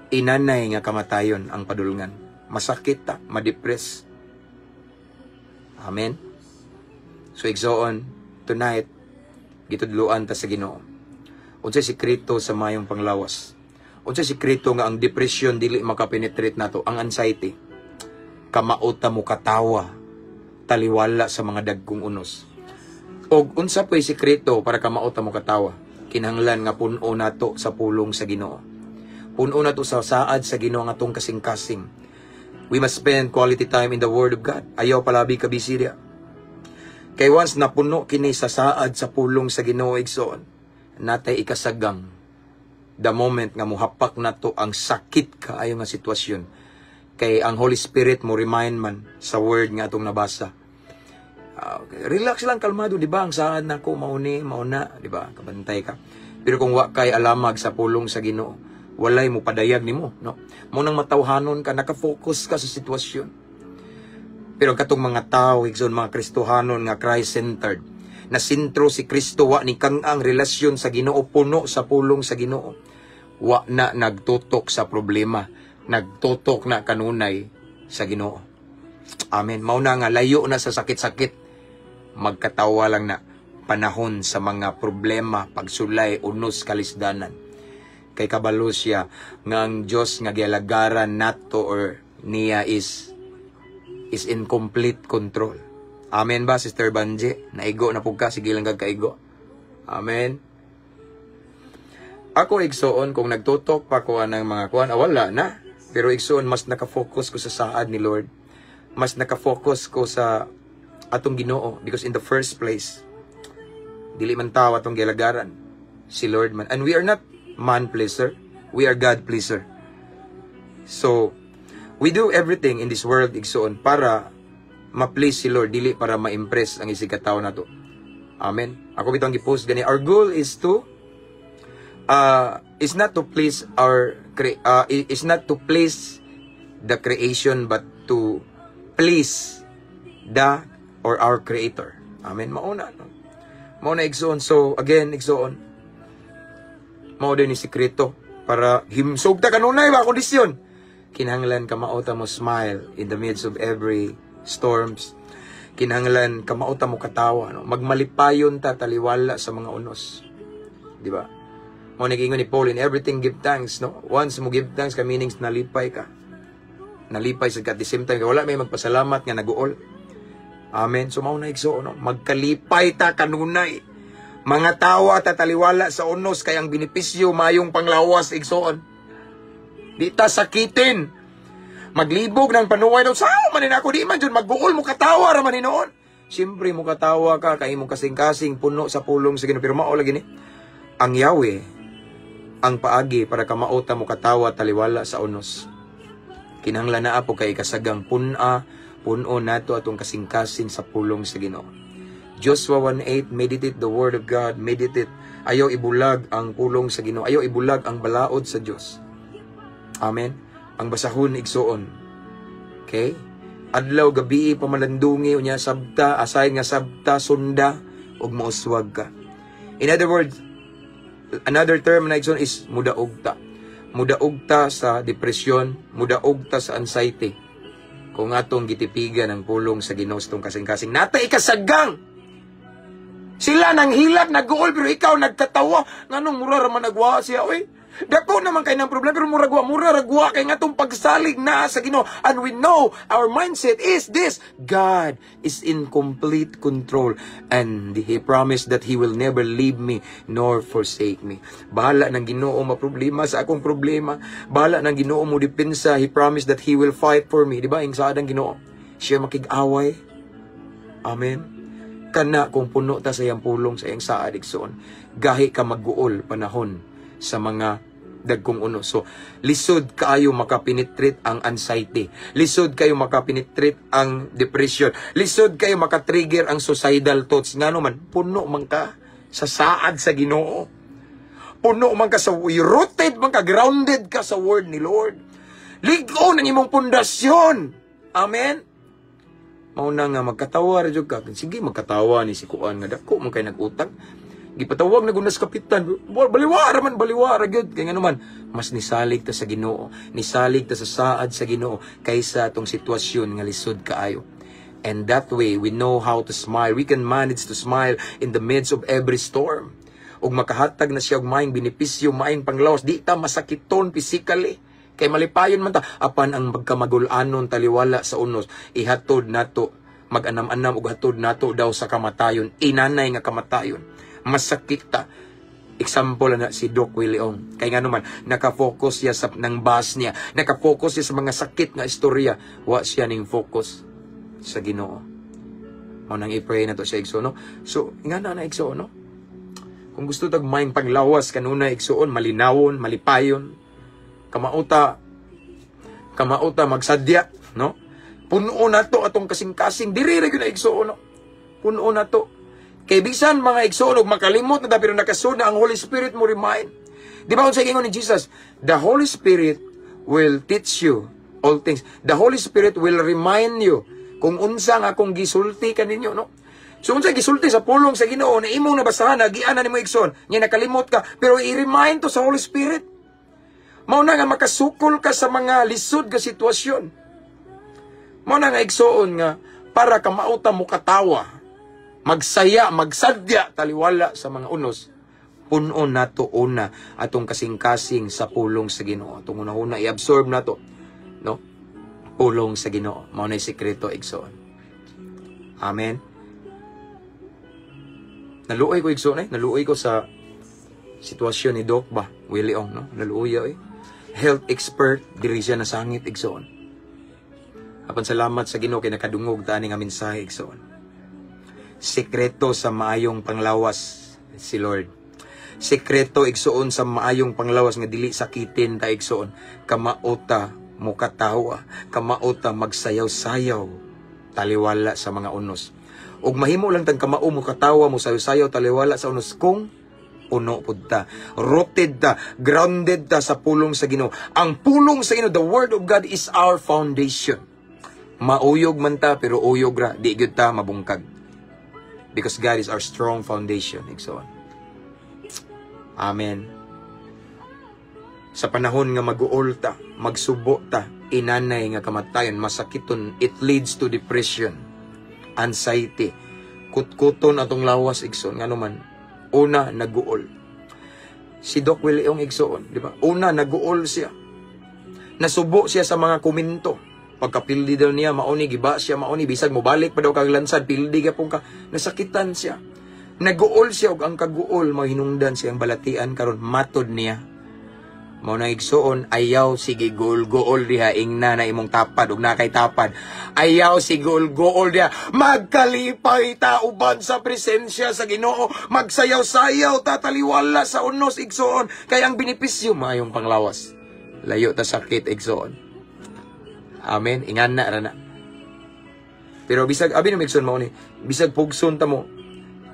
inanay nga kamatayon ang padulngan. Masakit ta, ma-depress. Amen. So igsoon, tonight, gitudluan ta sa Ginoo. Unsay sikreto sa mayong panglawas? Unsay sikreto nga ang depression dili makapenetrate nato, ang anxiety? Kamao ta mo katawa, taliwala sa mga dagkong unos. Og unsa po'y sikreto para kamao ta mo katawa? Kinahanglan nga puno nato sa pulong sa Ginoo. Puno nato sa saad sa Ginoo ang atong kasing-kasing. We must spend quality time in the Word of God. Ayaw palabi ka busy diya. Kay once napuno kini sa saad sa pulong sa Ginoo, igsoon, natay ikasagang. The moment nga muhapak na to ang sakit kaayo nga sitwasyon, kay ang Holy Spirit mo remind man sa word nga atong nabasa. Ah, okay. Relax lang, kalmado, di ba? Ang saad nako mauni, mauna, di ba? Kabantay ka. Pero kung wa kay alamag sa pulong sa Ginoo, walay mo padayag nimo, no? Mo nang matawhanon ka, naka-focus ka sa sitwasyon. Pero ang katong mga tao, igsoon, mga Kristohanon nga Christ-centered, na sentro si Kristo, wa ni kang ang relasyon sa Ginoo, puno sa pulong sa Ginoo. Wa na nagtutok sa problema, nagtutok na kanunay sa Ginoo. Amen. Mao na nga layo na sa sakit-sakit. Magkatawa lang na panahon sa mga problema, pagsulay, unos, kalisdanan. Kay kabalo siya nga ang Dios nga gialagaran nato or niya is in complete control. Amen ba, Sister Banji? Naigo na pud ka, sige lang kag kaigo. Amen. Ako, igsoon, kung nagtutok pa ko ng mga kuan, ah, wala na. Pero igsoon, mas nakafocus ko sa saad ni Lord. Mas nakafocus ko sa atong Ginoo because in the first place, dili man tao atong gilagaran, si Lord man. And we are not man pleaser, we are God pleaser. So, we do everything in this world, igsoon, para ma-please si Lord, dili para ma-impress ang isig ka tawo nato. Amen. Ako bitong gi-post gani, our goal is not to please the creation but to please the or our creator. Amen. Mauna, no? Mauna, igsoon. So again, igsoon, mao din ni sikreto para himsog ta kanunay ba kondisyon. Kinahanglan kamao ta mo smile in the midst of every storms. Kinahanglan kamao ta mo katawa, no? Magmalipayon ta taliwala sa mga unos. Di ba? Mo nag-ingon ni Paul, "In everything give thanks," no? Once mo give thanks ka, meanings nalipay ka. Nalipay sa at the same time, wala may magpasalamat nga naguol. Amen. So mao na, igsoon, no? Magkalipay ta kanunay. Mga tawa ta taliwala sa unos kay ang benepisyo mayong panglawas, igsoon. Di ta sakitin. Maglibog ng panuway daw, sao man ako, di man jud magguol, mo katawa ra man hinuon. Siyempre mo katawa ka kay imong kasing-kasing puno sa pulong sa Ginoo, pero mao lagi ni ang Yahweh ang paagi para kamao ta mo katawa taliwala sa unos. Kinahanglan naa po kay kasagang pun-a, puno nato atong kasing-kasing sa pulong sa Ginoo. Joshua 1:8, meditate the word of God, meditate. Ayaw ibulag ang pulong sa Ginoo, ayaw ibulag ang balaod sa Dios. Amen. Ang basahon, igsoon. Okay? Adlaw gabi pamalandungi, unya sabta, asay nga sabta, sunda ug mauswag ka. In other words, another term na, igsoon, is mudaog ta. Mudaog ta sa depresyon, mudaog ta sa anxiety. Kung atong gitipigan ang pulong sa Ginoo sa atong kasing-kasing, nata ikasagang. Sila nang hilak, nag-uol, pero ikaw nagkatawa. Nganong mura ra man nagwa siya, oy? Dako naman kay ng problema, pero mura gwa, mura ra gwa kay nga atong pagsalig na sa Ginoo. And we know our mindset is this: God is in complete control and He promised that He will never leave me nor forsake me. Bahala ng Ginoo maproblema sa akong problema. Bahala ng Ginoo mo depensa. He promised that He will fight for me. Di ba? Ang saad ang Ginoo, siya makig-away. Amen. Kana kung puno ta sa iyang pulong, sa iyang saad, igsoon, gahi ka magguol panahon sa mga dagkong uno. So, lisod kaayo makapenetrate ang anxiety. Lisod kayo makapenetrate ang depression. Lisod kayo makatrigger ang suicidal thoughts. Ngano man, puno man ka sa saad sa Ginoo. Puno man ka sa, rooted man ka, grounded ka sa word ni Lord. Lig-on ang imong pundasyon. Amen. Mao na nga magkatawa ra jud ka. Sige, magkatawa ni si kuan nga dako man kay nag-utang. Gipatawag na gunas kapitan. Baliwara man, baliwara gyud. Kay ngano man, mas nisalig ta sa Ginoo, nisalig ta sa saad sa Ginoo kaysa atong sitwasyon nga lisod kaayo. And that way, we know how to smile. We can manage to smile in the midst of every storm. Ug makahatag na siya og maayong benepisyo, maayong panglawas. Di ta masakiton physically. Kay malipayon man ta apan ang pagkamagul-anon taliwala sa unos, ihatod nato, mag-anam-anam ug hatod nato daw sa kamatayon, inanay nga kamatayon. Masakit ta. Example na si Doc Willie Ong. Kay ngano man, naka-focus siya sa nang bus niya, naka-focus siya sa mga sakit nga istorya, wa siya ning focus sa Ginoo. Mao nang i-pray na to siya, igsoon, no? So, nga na na, igsoon, no? Kung gusto tag maayong panglawas kanunay, igsuon, malinawon, malipayon, kamauta, kamauta magsadya, no? Puno nato atong kasing-kasing, diri ra gyud na, igsuon, no? Puno nato. Kay bisan, mga igsuon, og makalimot na ta, pero nakasud na ang Holy Spirit mo remind. Di ba unsay ingon ni Jesus? "The Holy Spirit will teach you all things. The Holy Spirit will remind you kung unsa nga akong gisulti kaninyo," no? So unsa gisulti sa pulong sa Ginoo na imong nabasahan, nagian na nimo, igsoon, nya nakalimot ka, pero i-remind to sa Holy Spirit. Mao na nga makasukol ka sa mga lisod nga sitwasyon. Mao na nga, igsoon, nga para kamauta mo katawa, magsaya, magsadya taliwala sa mga unos, puno nato una atong kasing-kasing sa pulong sa Ginoo. Atong una-una i-absorb nato, no? Pulong sa Ginoo. Mao na sikreto, igsoon. Amen. Naluoy ko, igsoon, eh. Naluoy ko sa sitwasyon ni Doc ba, Willie Ong, no? Naluoy eh. Health expert, diri siya nasangit, igsoon. Apan salamat sa Ginoo kay nakadungog ta ani nga mensahe, igsoon. Sekreto sa maayong panglawas si Lord. Sekreto, igsoon, sa maayong panglawas nga dili sakitin ta, igsoon. Kamauta mo katawa, kamauta magsayaw-sayaw taliwala sa mga unos. Ug mahimo lang tang kamao mo katawa, mo sayaw-sayaw taliwala sa unos kung puno pud ta. Rooted ta, grounded ta sa pulong sa Ginoo. Ang pulong sa Ginoo, the word of God is our foundation. Mauyog man ta, pero uyog ra, di gyud ta mabungkag. Because God is our strong foundation, igsoon. Amen. Sa panahon nga maguol ta, magsubo ta, inanay nga kamatayon, masakiton, it leads to depression, anxiety, kutkuton atong lawas, igsoon. Ngano man, una naguol. Si Doc Willie Ong, igsoon, di ba? Una naguol siya. Nasubo siya sa mga komento. Pagkapildi daw niya, mauni, giba siya, mauni, bisag mobalik pa daw kag lansad, pildi ka pong ka, nasakitan siya. Naguol siya og ang kaguol mahinungdan siyang balatian karon, matod niya. Mao na, igsuon, ayaw sige gool-gool diha, ingna na imong tapad ug nakay tapad. Ayaw si gool-gool diha. Magkalipay ta uban sa presensya sa Ginoo. Magsayaw-sayaw ta taliwala sa unos, igsuon, kay ang benepisyo, maayong panglawas. Layo ta sakit, igsuon. Amen. Ingan na ra na. Pero bisag abi no, igsoon, mao ni, bisag pugson ta mo,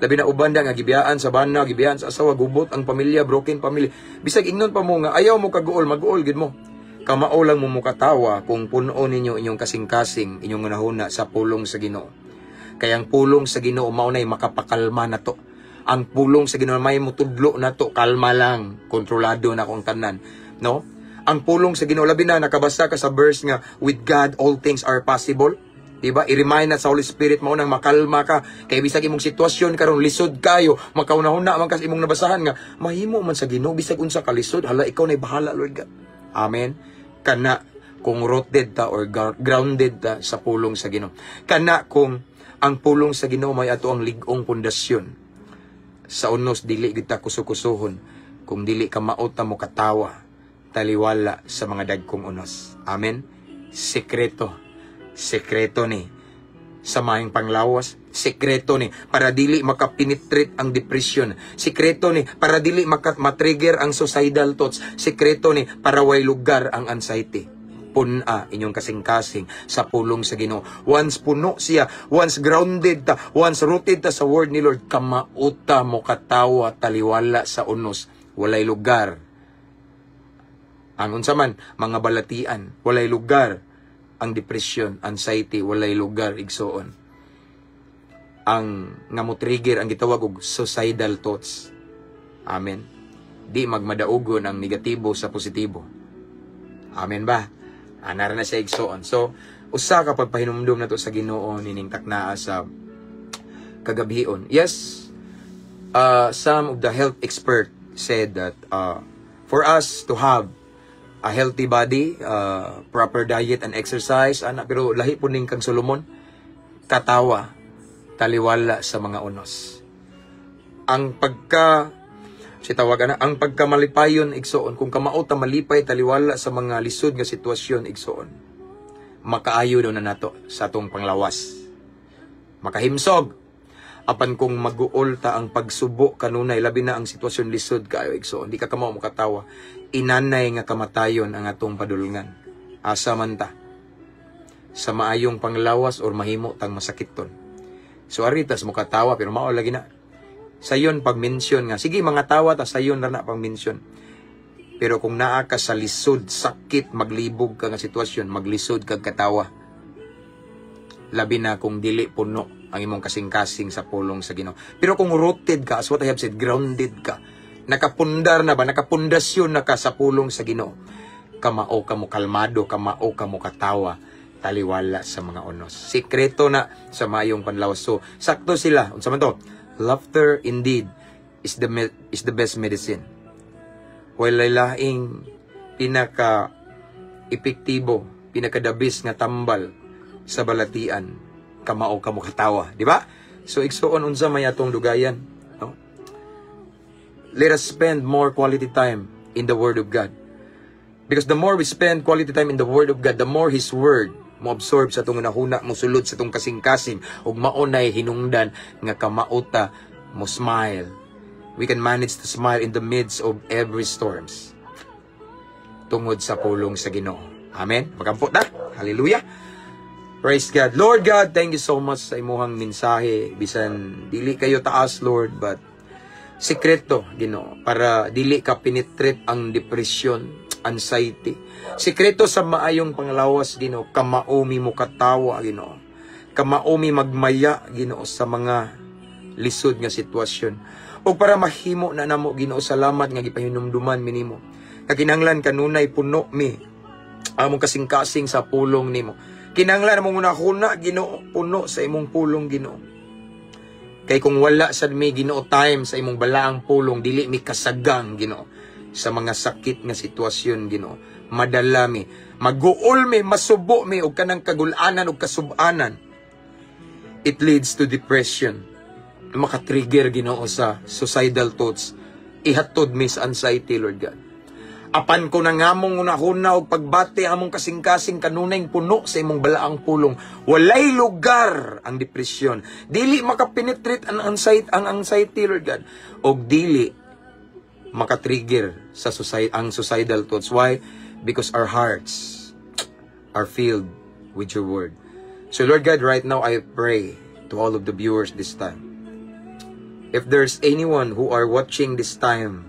labi na uban da nga gibiyaan sa bana, gibiyaan sa asawa, gubot ang pamilya, broken family. Bisag ingnon pa mo nga ayaw mo kaguol, maguol gid mo. Kamao lang mo mukatawa kung puno ninyo inyong kasing-kasing, inyong hunahuna sa pulong sa Ginoo. Kaya ang pulong sa Ginoo mao nay makapakalma nato. Ang pulong sa Ginoo may mutudlo nato, kalma lang, kontrolado na kung tanan, no? Ang pulong sa Ginoo, labi na nakabasa ka sa verse nga "With God all things are possible." Diba? I-remind na sa Holy Spirit, mao nang makalma ka. Kay bisag imong sitwasyon karon lisod kayo, makaunahuna man kas imong nabasahan nga mahimo man sa Ginoo bisag unsa ka lisod, hala, ikaw nay bahala, Lord God. Amen. Kana kung rooted ta or grounded ta sa pulong sa Ginoo. Kana kung ang pulong sa Ginoo may ato ang lig-ong pundasyon. Sa unos dili gid ta kusukusuhon kung dili ka maot ta mo katawa taliwala sa mga dagkong unos. Amen. Sekreto, sekreto ni sa maayong panglawas, sekreto ni para dili makapenetrate ang depression, sekreto ni para dili maka matrigger ang suicidal thoughts, sekreto ni para way lugar ang anxiety. Pun-a inyong kasing-kasing sa pulong sa Ginoo. Once puno siya, once grounded ta, once rooted ta sa word ni Lord, kamauta mo katawa taliwala sa unos, walay lugar ang unsa man mga balatian, walay lugar ang depression, anxiety, walay lugar, igsoon, ang nga mo trigger ang gitawag og suicidal thoughts. Amen. Di magmadaugon ang negatibo sa positibo. Amen ba? Anar na siya, igsoon. So, usa ka pagpahinumdum nato sa Ginoo nining taknaa sa kagabhion. Yes, some of the health expert said that for us to have a healthy body, proper diet and exercise, ana, pero lahi po ning kang Solomon, katawa, taliwala sa mga unos. Ang pagka si tawag ana, ang pagkamalipayon, igsoon, kung kamao ta malipay taliwala sa mga lisod nga sitwasyon, igsoon, makaayo daw na nato sa atong panglawas. Makahimsog. Apan kung maguol ta, ang pagsubo kanunay, labi na ang sitwasyon lisod kaayo, igsoon, di ka kamao makatawa. Inanay nga kamatayon ang atong padulngan. Asa man ta? Sa maayong panglawas or mahimo tang masakiton. So ari tas mokatawa, pero mao lagi na. Sayon pag-mention nga sige mga tawa ta, sayon ra na pag-mention. Pero kung naa ka sa lisod, sakit, maglibog ka nga sitwasyon, maglisod kag katawa. Labi na kung dili puno ang imong kasing-kasing sa pulong sa Ginoo. Pero kung rooted ka, as what I have said, grounded ka, nakapundar na ba, nakapundasyon na ka sa pulong sa Ginoo, kamao ka mo kalmado, kamao ka mo katawa, taliwala sa mga unos. Sikreto na sa maayong panlawas. So, sakto sila. Unsa man to? Laughter indeed is the best medicine. Walay laing pinaka epektibo, pinaka the best nga tambal sa balatian, kamao ka mo katawa, di ba? So igsuon, unsa may atong dugayan, no? Let us spend more quality time in the Word of God. Because the more we spend quality time in the Word of God, the more His Word mo absorb sa atong hunahuna, mo sulod sa atong kasing-kasing, ug mao nay hinungdan nga kamao ta mo smile. We can manage to smile in the midst of every storms, tungod sa pulong sa Ginoo. Amen. Magampo ta. Hallelujah. Praise God. Lord God, thank you so much sa imuhang mensahe. Bisan dili kaayo taas, Lord, but sikreto, Ginoo, para dili ka penetrate ang depression, anxiety. Sikreto sa maayong panglawas, Ginoo, kamao mi mo katawa, Ginoo. Kamao mi magmaya, Ginoo, sa mga lisod nga sitwasyon. O para mahimo na namo, Ginoo, salamat nga gipahinumduman mi nimo. Kakinahanglan kanunay puno mi among kasing-kasing sa pulong nimo. Kinahanglan among hunahuna, Ginoo, puno sa imong pulong, Ginoo. Kay kung wala sad mi, Ginoo, time sa imong balaang pulong, dili mi kasagang, Ginoo, sa mga sakit nga sitwasyon, Ginoo. Madala mi, maguol mi, masubo mi og kanang kagulanan og kasubanan. It leads to depression. Makatrigger, Ginoo, sa suicidal thoughts. Ihatod mi sa anxiety, Lord God. Apan kung ang among hunahuna og pagbati, among kasing-kasing kanunay puno sa imong balaang pulong, walay lugar ang depresyon. Dili makapenetrate ang anxiety, Lord God. Og dili makatrigger sa society ang suicidal thoughts. Why? Because our hearts are filled with your word. So Lord God, right now I pray to all of the viewers this time. If there's anyone who are watching this time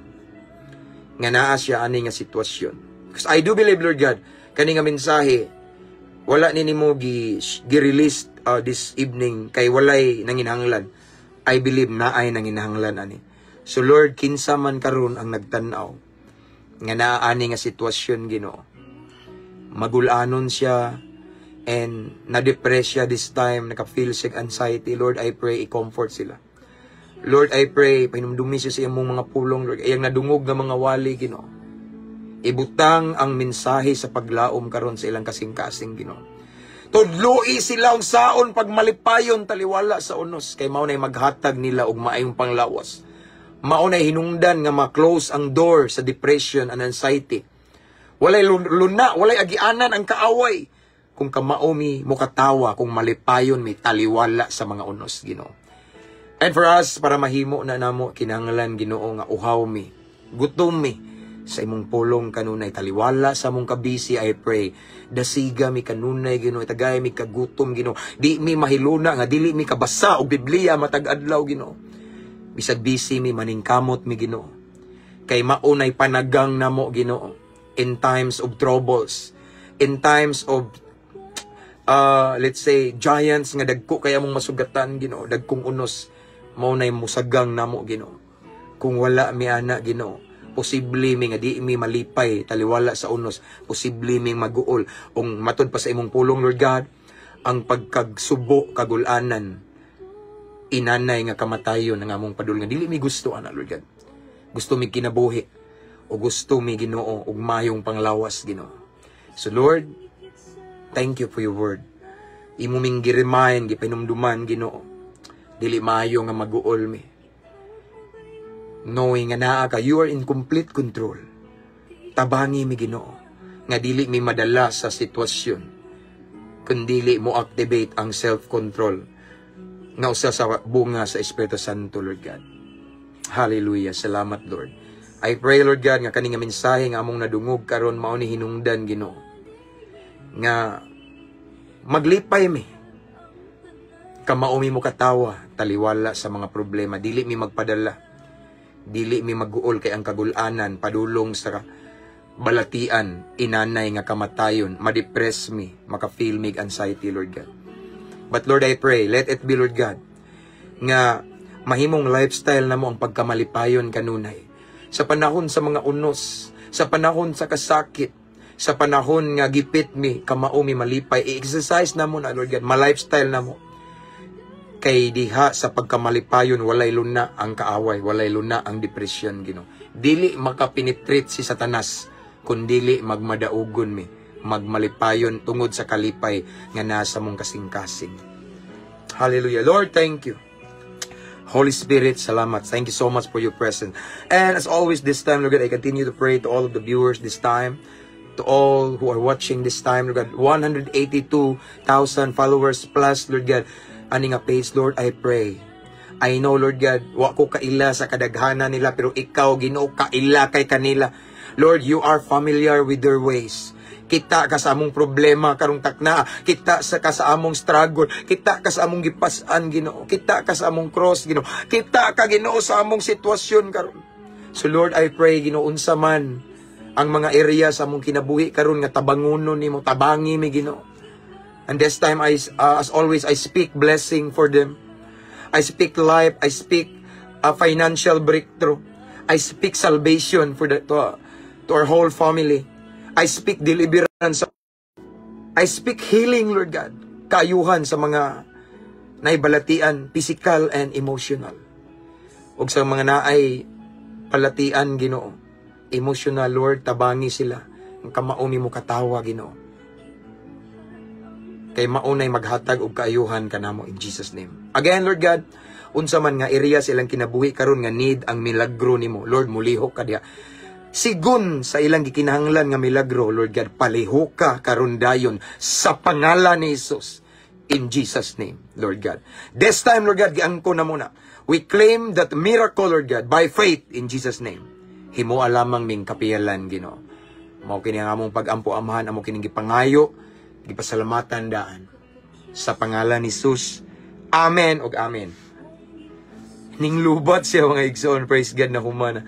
nga naa siya ani nga sitwasyon. Because I do believe, Lord God, kani nga mensahe wala ni nimo gi-release this evening kay walay nanginahanglan. I believe na ay nanginahanglan ani. So Lord, kinsa man karon ang nagtan-aw nga naa ani nga sitwasyon, Ginoo. Magulanon siya and na-depress siya this time, naka-feel siya anxiety. Lord, I pray i-comfort sila. Lord, I pray, pahinumdumi siya sa imong mga pulong, Lord. Iyang nadungog nga mga wali, Ginoo. Ibutang ang mensahe sa paglaom karon sa ilang kasing-kasing, Ginoo. Tudloi sila unsaon pagmalipayon taliwala sa unos kay mao nay maghatag nila og maayong panglawas. Mao nay hinungdan nga ma-close ang door sa depression and anxiety. Walay luna, walay agianan ang kaaway kung kamao mi mokatawa, kung malipayon mi taliwala sa mga unos, Ginoo. And for us, para mahimo na namo, kinahanglan, Ginoo, nga uhaw mi, gutom mi sa imong pulong kanunay taliwala sa among kabisi. I pray, dasiga mi kanunay, Ginoo, tagay mi kagutom, Ginoo. Di mi mahiluna nga dili mi kabasa og Biblia matag adlaw, Ginoo. Bisag busy mi, maningkamot mi, Ginoo, kay mao nay panagang namo, Ginoo, in times of troubles, in times of let's say giants nga dagko kay among masugatan, Ginoo, dagkong unos, mao nay musagang namo, Ginoo. Kung wala mi ana, Ginoo, posible mi nga di mi malipay taliwala sa unos, posible mi maguol. Ug matud pa sa imong pulong, Lord God, ang pagkagsubo kagulanan, inanay nga kamatayon ang among padulngan. Dili mi gusto ana, Lord God. Gusto mi kinabuhi o gusto mi, Ginoo, og mayong panglawas, Ginoo. So Lord, thank you for your word. Imo ming gi-remind, gipanumduman, Ginoo, dili maayo nga maguol mi, knowing nga naa ka, you are in complete control. Tabangi mi, Ginoo, nga dili mi madala sa sitwasyon, kun dili mo activate ang self-control. Nga usa sa bunga sa Espiritu Santo, Lord God. Hallelujah. Salamat, Lord. I pray, Lord God, nga kani nga mensahe nga among nadungog karon mao ni hinungdan, Ginoo, nga maglipay mi. Kamao mi mo katawa taliwala sa mga problema. Dili mi magpadala. Dili mi maguol kay ang kagulanan padulong sa balatian, inanay nga kamatayon, ma-depress mi, maka-feel mig anxiety, Lord God. But Lord, I pray, let it be, Lord God, nga mahimong lifestyle namo ang pagkamalipayon kanunay. Sa panahon sa mga unos, sa panahon sa kasakit, sa panahon nga gipit mi, kamao mi malipay, i-exercise namo na, Lord God, ma-lifestyle namo. Kay diha sa pagkamalipayon, walay luna ang kaaway, walay luna ang depression, Ginoo. Dili makapenetrate si Satanas kung dili magmadaugon mi, magmalipayon tungod sa kalipay nga nasa mong kasing-kasing. Hallelujah. Lord, thank you. Holy Spirit, salamat. Thank you so much for your presence. And as always, this time, Lord God, I continue to pray to all of the viewers this time, to all who are watching this time, Lord God, 182,000 followers plus, Lord God, ani nga page, Lord, I pray. I know, Lord God, wa ko kaila sa kadaghanan nila, pero ikaw, Ginoo, kaila kay kanila. Lord, you are familiar with their ways. Kita ka sa among problema karong takna, kita sa ka sa among struggle, kita ka sa among gipas-an, Ginoo, kita ka sa among cross, Ginoo, kita ka, Ginoo, sa among sitwasyon karon. So Lord, I pray, Ginoo, unsa man ang mga area sa among kinabuhi karon nga tabangunon nimo, tabangi mi, Ginoo. And this time I as always, I speak blessing for them. I speak life, I speak a financial breakthrough. I speak salvation for the to our whole family. I speak deliverance. I speak healing, Lord God. Kaayuhan sa mga naibalatian, physical and emotional. Ug sa mga naay balatian, Ginoo, emotional, Lord, tabangi sila. Ang kamao mo katawa, Ginoo. Kay maunay maghatag og kaayuhan kanamo in Jesus' name. Again, Lord God, unsa man nga area silang kinabuhi karon nga need ang milagro nimo, Lord, mulihok ka diha. Sigun sa ilang gikinahanglan nga milagro, Lord God, palihok ka karon dayon sa pangalan ni Jesus. In Jesus' name, Lord God. This time, Lord God, giangko na muna. We claim that miracle, Lord God, by faith in Jesus' name. Himoa lamang ming kapiyalan, Ginoo. Mao kini ang among pag-ampo, Amahan, amo kining gipangayo, gipasalamatan daan. Sa pangalan ni Jesus. Amen ug amen. Ning lubat siya, mga igsoon, praise God, na humana.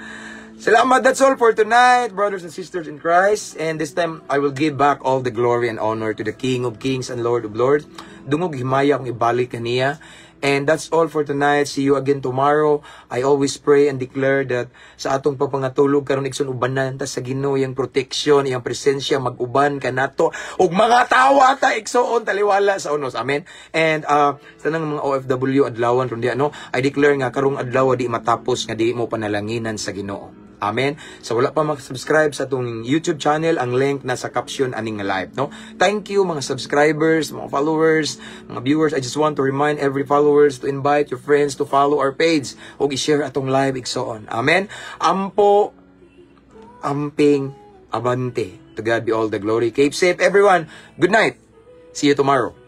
Salamat. That's all for tonight, brothers and sisters in Christ. And this time, I will give back all the glory and honor to the King of Kings and Lord of Lords. Dungog himaya akong ibalik kaniya. And that's all for tonight. See you again tomorrow. I always pray and declare that sa atong pagpangatulog karon, igsoon, ubanan ta sa Ginoo, iyang protection, iyang presensya mag-uban kanato ug mga tawa ta, igsoon, taliwala sa unos. Amen. And sa nang mga OFW adlawan ron diya, no, I declare nga karong adlaw di matapos nga di mo panalanginan sa Ginoo. Amen. So wala pa mag-subscribe sa atong YouTube channel, ang link nasa caption aning live, no? Thank you, mga subscribers, mga followers, mga viewers. I just want to remind every followers to invite your friends to follow our page ug i-share atong live, igsoon. Amen. Ampo, amping, abante. To God be all the glory. Keep safe, everyone. Good night. See you tomorrow.